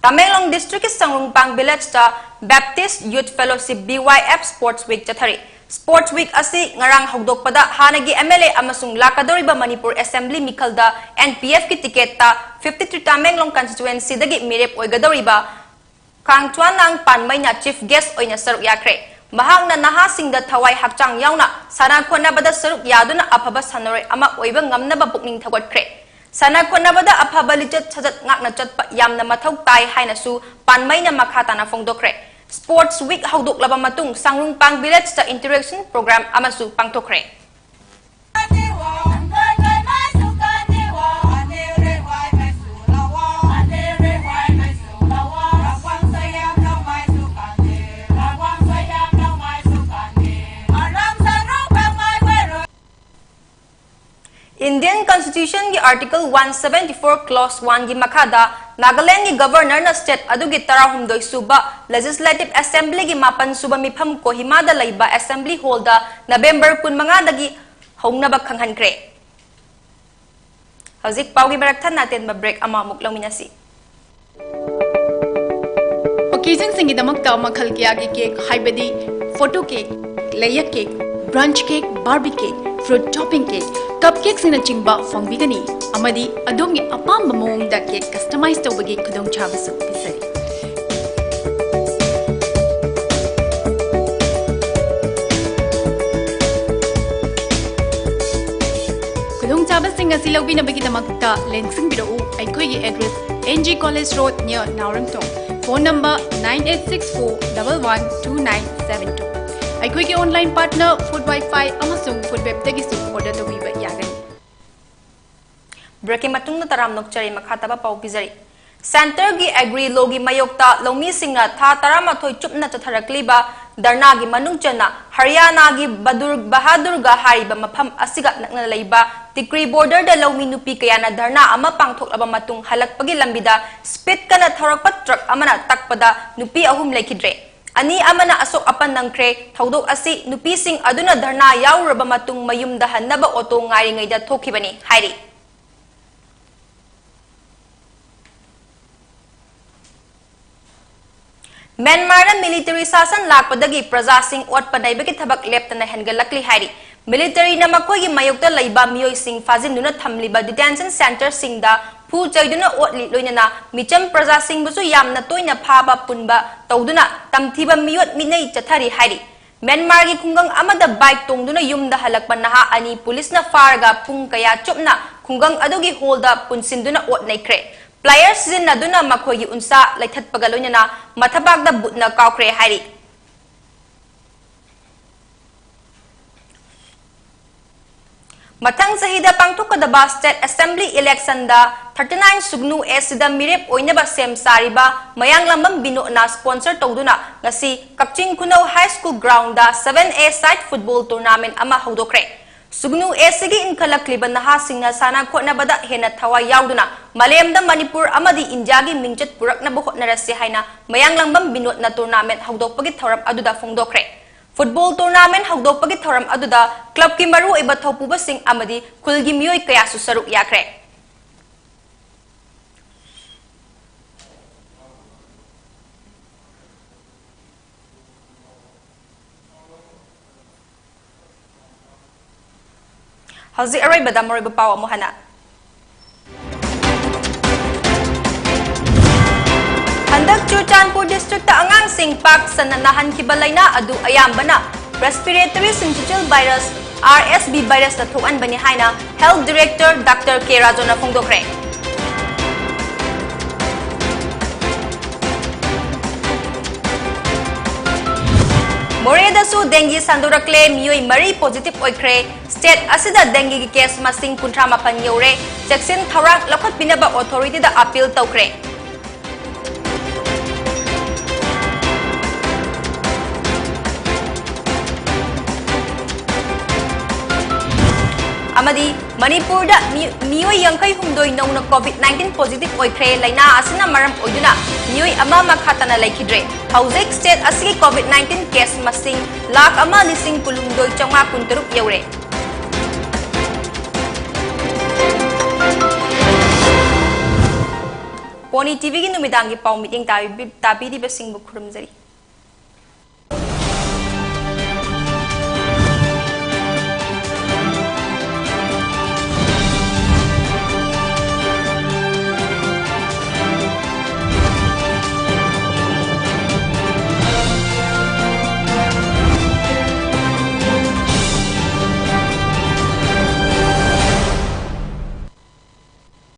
ꯇꯃꯦꯡꯂꯣꯡ ꯗꯤꯁꯇ꯭ꯔꯤꯛꯀꯤ ꯁꯪꯂꯨꯡꯄꯥꯡ ꯚꯤꯂꯦꯖꯇ Baptist youth fellowship, B Y F, sports week ꯆꯠꯊꯔꯤ꯫ ꯁ꯭ꯄꯣꯔꯠꯁ ꯋꯤꯛ ꯑꯁꯤ ꯉꯔꯥꯡ ꯍꯧꯗꯣꯛꯄꯗ ꯍꯥꯟꯅꯒꯤ ꯑꯦꯝ ꯑꯦꯜ ꯑꯦ ꯑꯃꯁꯨꯡ ꯂꯥꯛꯀꯗꯧꯔꯤꯕ ꯃꯅꯤꯄꯨꯔ ꯑꯦꯁꯦꯝꯕ꯭ꯂꯤ ꯃꯤꯈꯜꯗ ꯑꯦꯟ ꯄꯤ ꯑꯦꯐꯀꯤ ꯇꯤꯀꯦꯠꯇ ꯐꯤꯐꯇꯤ ꯊ꯭ꯔꯤ ꯇꯃꯦꯡꯂꯣꯡ ꯀꯟꯁꯇꯤꯇ꯭ꯋꯦꯟꯁꯤꯗꯒꯤ ꯃꯤꯔꯦꯞ ꯑꯣꯏꯒꯗꯧꯔꯤꯕ ꯀꯥꯡꯆ꯭ꯋꯥꯟꯅꯥꯡ ꯄꯥꯟꯃꯩꯅ ꯆꯤꯐ ꯒꯦꯁ ꯑꯣꯏꯅ ꯁꯔꯨꯛ ꯌꯥꯈ꯭ꯔꯦ꯫ ꯃꯍꯥꯛꯅ ꯅꯍꯥꯁꯤꯡꯗ ꯊꯋꯥꯏ ꯍꯛꯆꯥꯡ ꯌꯥꯎꯅ ꯁꯥꯟꯅ ꯈꯣꯠꯅꯕꯗ ꯁꯔꯨꯛ ꯌꯥꯗꯨꯅ ꯑꯐꯕ ꯁꯥꯟꯅꯔꯣꯏ ꯑꯃ ꯑꯣꯏꯕ ꯉꯝꯅꯕ ꯄꯨꯛꯅꯤꯡ ꯊꯧꯒꯠꯈ꯭ꯔꯦ꯫ ꯁꯥꯟꯅ ꯈꯣꯠꯅꯕꯗ ꯑꯐꯕ ꯂꯤꯆꯠ ꯁꯥꯖꯠ ꯉꯥꯛꯅ ꯆꯠꯄ ꯌꯥꯝꯅ ꯃꯊꯧ ꯇꯥꯏ ꯍꯥꯏꯅꯁꯨ ꯄꯥꯟꯃꯩꯅ ꯃꯈꯥ ꯇꯥꯅ ꯐꯣꯡꯗꯣꯛꯈ꯭ꯔꯦ꯫ Sports Week ꯍꯧꯗꯣꯛꯂꯕ ꯃꯇꯨꯡ ꯁꯥꯡꯂꯨꯡꯄꯥꯡ village ꯇ interaction program ꯑꯃꯁꯨ ꯄꯥꯡꯊꯣꯛꯈ꯭ꯔꯦ꯫ Indian Constitution ꯒꯤ Article one seventy-four Clause one ꯒꯤ ꯃꯈꯥꯗ ꯅꯥꯒꯥꯂꯦꯟꯒꯤ Governor ꯅ state ꯑꯗꯨꯒꯤ ꯇꯔꯥꯍꯨꯝꯗꯣꯏ ꯁꯨꯕ Legislative Assembly ꯒꯤ ꯃꯥꯄꯟ ꯁꯨꯕ ꯃꯤꯐꯝ ꯀꯣꯍꯤꯃꯥꯗ ꯂꯩꯕ Assembly Hall ꯗ November ꯀꯨꯟꯃꯉꯥꯗꯒꯤ ꯍꯧꯅꯕ ꯈꯪꯍꯟꯈ꯭ꯔꯦ꯫ ꯍꯧꯖꯤꯛ ꯄꯥꯎꯒꯤ ꯃꯔꯛ ꯊꯠꯅ ꯑꯇꯦꯟꯕ break ꯑꯃꯃꯨꯛ ꯂꯧꯃꯤꯟꯅꯁꯤ꯫ Occasion ꯁꯤꯡꯒꯤꯗꯃꯛꯇ ꯃꯈꯜ ꯀꯌꯥꯒꯤ cake, ꯍꯥꯏꯕꯗꯤ photo cake, layer cake, brunch cake, Barbie cake, fruit topping cake, cupcake ꯁꯤꯡꯅꯆꯤꯡꯕ ꯐꯪꯕꯤꯒꯅꯤ, ꯑꯃꯗꯤ ꯑꯗꯣꯝꯒꯤ ꯑꯄꯥꯝꯕ ꯃꯑꯣꯡꯗ cake customize ꯇꯧꯕꯒꯤ ꯈꯨꯗꯣꯡꯆꯥꯕꯁꯨ ꯄꯤꯖꯔꯤ꯫ ꯈꯨꯗꯣꯡꯆꯥꯕꯁꯤꯡ ꯑꯁꯤ ꯂꯧꯕꯤꯅꯕꯒꯤꯗꯃꯛꯇ ꯂꯦꯡꯁꯤꯟꯕꯤꯔꯛꯎ ꯑꯩꯈꯣꯏꯒꯤ address, N G College Road, near ꯅꯥꯎꯔꯦꯝꯊꯣꯡ꯫ Phone number nine eight six four double one two nine seven two꯫ ꯑꯩꯈꯣꯏꯒꯤ online partner Food Wi-Fi ꯑꯃꯁꯨꯡ Food Web ꯇꯒꯤꯁꯨ order ꯇꯧꯕꯤꯕ ꯌꯥꯒꯅꯤ꯫ Break ꯀꯤ ꯃꯇꯨꯡꯗ ꯇꯔꯥꯝꯅ ꯑꯣꯛꯆꯔꯤ, ꯃꯈꯥ ꯇꯥꯕ ꯄꯥꯎ ꯄꯤꯖꯔꯤ꯫ Centre ꯒꯤ Agri Law ꯒꯤ ꯃꯥꯌꯣꯛꯇ ꯂꯧꯃꯤꯁꯤꯡꯅ ꯊꯥ ꯇꯔꯥꯃꯥꯊꯣꯏ ꯆꯨꯞꯅ ꯆꯠꯊꯔꯛꯂꯤꯕ ꯙꯔꯅꯥꯒꯤ ꯃꯅꯨꯡ ꯆꯟꯅ ꯍꯔꯤꯌꯥꯅꯥꯒꯤ ꯕꯗꯨꯔ-, ꯕꯍꯥꯗꯨꯔꯒ ꯍꯥꯏꯔꯤꯕ ꯃꯐꯝ ꯑꯁꯤꯒ ꯅꯛꯅꯅ ꯂꯩꯕ ꯇꯤꯀ꯭ꯔꯤ border ꯗ ꯂꯧꯃꯤ ꯅꯨꯄꯤ ꯀꯌꯥꯅ ꯙꯔꯅꯥ ꯑꯃ ꯄꯥꯡꯊꯣꯛꯂꯕ ꯃꯇꯨꯡ ꯍꯜꯂꯛꯄꯒꯤ ꯂꯝꯕꯤꯗ speed ꯀꯟꯅ ꯊꯧꯔꯛꯄ truck ꯑꯃꯅ ꯇꯛꯄꯗ ꯅꯨꯄꯤ ꯑꯍꯨꯝ ꯂꯩꯈꯤꯗ꯭ꯔꯦ꯫ ꯑꯅꯤ ꯑꯃꯅ ꯑꯁꯣꯛ ꯑꯄꯟ ꯅꯪꯈ꯭ꯔꯦ꯫ ꯊꯧꯗꯣꯛ ꯑꯁꯤ ꯅꯨꯄꯤꯁꯤꯡ ꯑꯗꯨꯅ ꯙꯔꯅꯥ ꯌꯥꯎꯔꯨꯔꯕ ꯃꯇꯨꯡ ꯃꯌꯨꯝꯗ ꯍꯟꯅꯕ auto ꯉꯥꯏꯔꯤꯉꯩꯗ ꯊꯣꯛꯈꯤꯕꯅꯤ ꯍꯥꯏꯔꯤ꯫ ꯃ꯭ꯌꯥꯟꯃꯥꯔꯗ military ꯁꯥꯁꯟ ꯂꯥꯛꯄꯗꯒꯤ ꯄ꯭ꯔꯖꯥꯁꯤꯡ ꯑꯣꯠꯄ ꯅꯩꯕꯒꯤ ꯊꯕꯛ ꯂꯦꯞꯇꯅ ꯍꯦꯟꯒꯠꯂꯛꯂꯤ ꯍꯥꯏꯔꯤ꯫ Military ꯅ ꯃꯈꯣꯏꯒꯤ ꯃꯥꯌꯣꯛꯇ ꯂꯩꯕ ꯃꯤꯑꯣꯏꯁꯤꯡ ꯐꯥꯖꯤꯟꯗꯨꯅ ꯊꯝꯂꯤꯕ detention centre ꯁꯤꯡꯗ ꯐꯨ ꯆꯩꯗꯨꯅ ꯑꯣꯠꯂꯤ꯫ ꯂꯣꯏꯅꯅ ꯃꯤꯆꯝ ꯄ꯭ꯔꯖꯥꯁꯤꯡꯕꯨꯁꯨ ꯌꯥꯝꯅ ꯇꯣꯏꯅ ꯐꯥꯕ ꯄꯨꯟꯕ ꯇꯧꯗꯨꯅ ꯇꯝꯊꯤꯕ ꯃꯤꯑꯣꯠ ꯃꯤꯅꯩ ꯆꯠꯊꯔꯤ ꯍꯥꯏꯔꯤ꯫ ꯃ꯭ꯌꯥꯟꯃꯥꯔꯒꯤ ꯈꯨꯡꯒꯪ ꯑꯃꯗ ꯕꯥꯏꯛ ꯇꯣꯡꯗꯨꯅ ꯌꯨꯝꯗ ꯍꯜꯂꯛꯄ ꯅꯍꯥ ꯑꯅꯤ ꯄꯨꯂꯤꯁꯅ ꯐꯥꯔꯒ ꯄꯨꯡ ꯀꯌꯥ ꯆꯨꯞꯅ ꯈꯨꯡꯒꯪ ꯑꯗꯨꯒꯤ ꯍꯣꯜꯗ ꯄꯨꯟꯁꯤꯟꯗꯨꯅ ꯑꯣꯠ ꯅꯩꯈ꯭ꯔꯦ꯫ ꯄ꯭ꯂꯥꯏꯌꯔ ꯁꯤꯖꯤꯟꯅꯗꯨꯅ ꯃꯈꯣꯏꯒꯤ ꯎꯟꯁꯥ ꯂꯩꯊꯠꯄꯒ ꯂꯣꯏꯅꯅ ꯃꯊꯕꯥꯛꯇ ꯕꯨꯠꯅ ꯀꯥꯎꯈ꯭ꯔꯦ ꯍꯥꯏꯔꯤ꯫ ꯃꯊꯪ ꯆꯍꯤꯗ ꯄꯥꯡꯊꯣꯛꯀꯗꯕ State Assembly electionꯗ thirty nine ꯁꯨꯒꯅꯨ ꯑꯦꯁꯤꯗ ꯃꯤꯔꯦꯞ ꯑꯣꯏꯅꯕ ꯁꯦꯝ ꯁꯥꯔꯤꯕ ꯃꯌꯥꯡꯂꯝꯕꯝ ꯕꯤꯅꯣꯗꯅ sponsor ꯇꯧꯗꯨꯅ ꯉꯁꯤ ꯀꯛꯆꯤꯡ ꯈꯨꯅꯧ High School groundꯗ seven A side football tournament ꯑꯃ ꯍꯧꯗꯣꯛꯈ꯭ꯔꯦ꯫ ꯁꯨꯒꯅꯨ ꯑꯦꯁꯤꯒꯤ ꯏꯟꯈꯠꯂꯛꯂꯤꯕ ꯅꯍꯥꯁꯤꯡꯅ ꯁꯥꯟꯅ ꯈꯣꯠꯅꯕꯗ ꯍꯦꯟꯅ ꯊꯋꯥꯏ ꯌꯥꯎꯗꯨꯅ ꯃꯥꯂꯦꯝꯗ ꯃꯅꯤꯄꯨꯔ ꯑꯃꯗꯤ ꯏꯟꯗꯤꯌꯥꯒꯤ ꯃꯤꯡꯆꯠ ꯄꯨꯔꯛꯅꯕ ꯍꯣꯠꯅꯔꯁꯤ ꯍꯥꯏꯅ ꯃꯌꯥꯡꯂꯝꯕꯝ ꯕꯤꯅꯣꯗꯅ tournament ꯍꯧꯗꯣꯛꯄꯒꯤ ꯊꯧꯔꯝ ꯑꯗꯨꯗ ꯐꯣꯡꯗꯣꯛꯈ꯭ꯔꯦ꯫ Football tournament ꯍꯧꯗꯣꯛꯄꯒꯤ ꯊꯧꯔꯝ ꯑꯗꯨꯗ clubꯀꯤ ꯃꯔꯨꯑꯣꯏꯕ ꯊꯧꯄꯨꯕꯁꯤꯡ ꯑꯃꯗꯤ ꯈꯨꯜꯒꯤ ꯃꯤꯑꯣꯏ ꯀꯌꯥꯁꯨ ꯁꯔꯨꯛ ꯌꯥꯈ꯭ꯔꯦ꯫ ꯍꯧꯖꯤꯛ ꯑꯔꯣꯏꯕꯗ ꯃꯔꯨꯑꯣꯏꯕ ꯄꯥꯎ ꯑꯃꯨꯛ ꯍꯟꯅ꯫ ꯍꯟꯗꯛ ꯆꯨꯔꯆꯥꯟꯄꯨꯔ districtꯇ ꯑꯉꯥꯡꯁꯤꯡ ꯄꯥꯛ ꯁꯟꯅ ꯅꯥꯍꯟꯈꯤꯕ ꯂꯥꯏꯅꯥ ꯑꯗꯨ ꯑꯌꯥꯝꯕꯅ respiratory syncytial virus, RSV virusꯅ ꯊꯣꯛꯍꯟꯕꯅꯤ ꯍꯥꯏꯅ Health Director Doctor K ꯔꯥꯖꯨꯅ ꯐꯣꯡꯗꯣꯛꯈ꯭ꯔꯦ꯫ ꯃꯣꯔꯦꯗꯁꯨ dengue ꯁꯟꯗꯣꯔꯛꯂꯦ, ꯃꯤꯑꯣꯏ ꯃꯔꯤ positive ꯑꯣꯏꯈ꯭ꯔꯦ꯫ State ꯑꯁꯤꯗ dengueꯒꯤ case ꯃꯁꯤꯡ ꯀꯨꯟꯊ꯭ꯔꯥ ꯃꯥꯄꯟ ꯌꯧꯔꯦ꯫ ꯆꯦꯛꯁꯤꯟ ꯊꯧꯔꯥꯡ ꯂꯧꯈꯠꯄꯤꯅꯕ authorityꯗ appeal ꯇꯧꯈ꯭ꯔꯦ꯫ ꯑꯃꯗꯤ ꯃꯅꯤꯄꯨꯔꯗ ꯃꯤ-, ꯃꯤꯑꯣꯏ ꯌꯥꯡꯈꯩ ꯍꯨꯝꯗꯣꯏ ꯅꯧꯅ COVID nineteen positive ꯑꯣꯏꯈ꯭ꯔꯦ꯫ ꯂꯥꯏꯅꯥ ꯑꯁꯤꯅ ꯃꯔꯝ ꯑꯣꯏꯗꯨꯅ ꯃꯤꯑꯣꯏ ꯑꯃ ꯃꯈꯥ ꯇꯥꯅ ꯂꯩꯈꯤꯗ꯭ꯔꯦ꯫ ꯍꯧꯖꯤꯛ state ꯑꯁꯤꯒꯤ COVID nineteen case ꯃꯁꯤꯡ ꯂꯥꯈ ꯑꯃ ꯂꯤꯁꯤꯡ ꯀꯨꯟꯍꯨꯝꯗꯣꯏ ꯆꯥꯝꯃꯉꯥ ꯀꯨꯟꯇꯔꯨꯛ ꯌꯧꯔꯦ꯫ Pony TVꯒꯤ ꯅꯨꯃꯤꯗꯥꯡꯒꯤ ꯄꯥꯎ ꯃꯤꯠꯌꯦꯡ ꯇꯥꯕꯤ-, ꯇꯥꯕꯤꯔꯤꯕꯁꯤꯡꯕꯨ ꯈꯨꯔꯨꯝꯖꯔꯤ꯫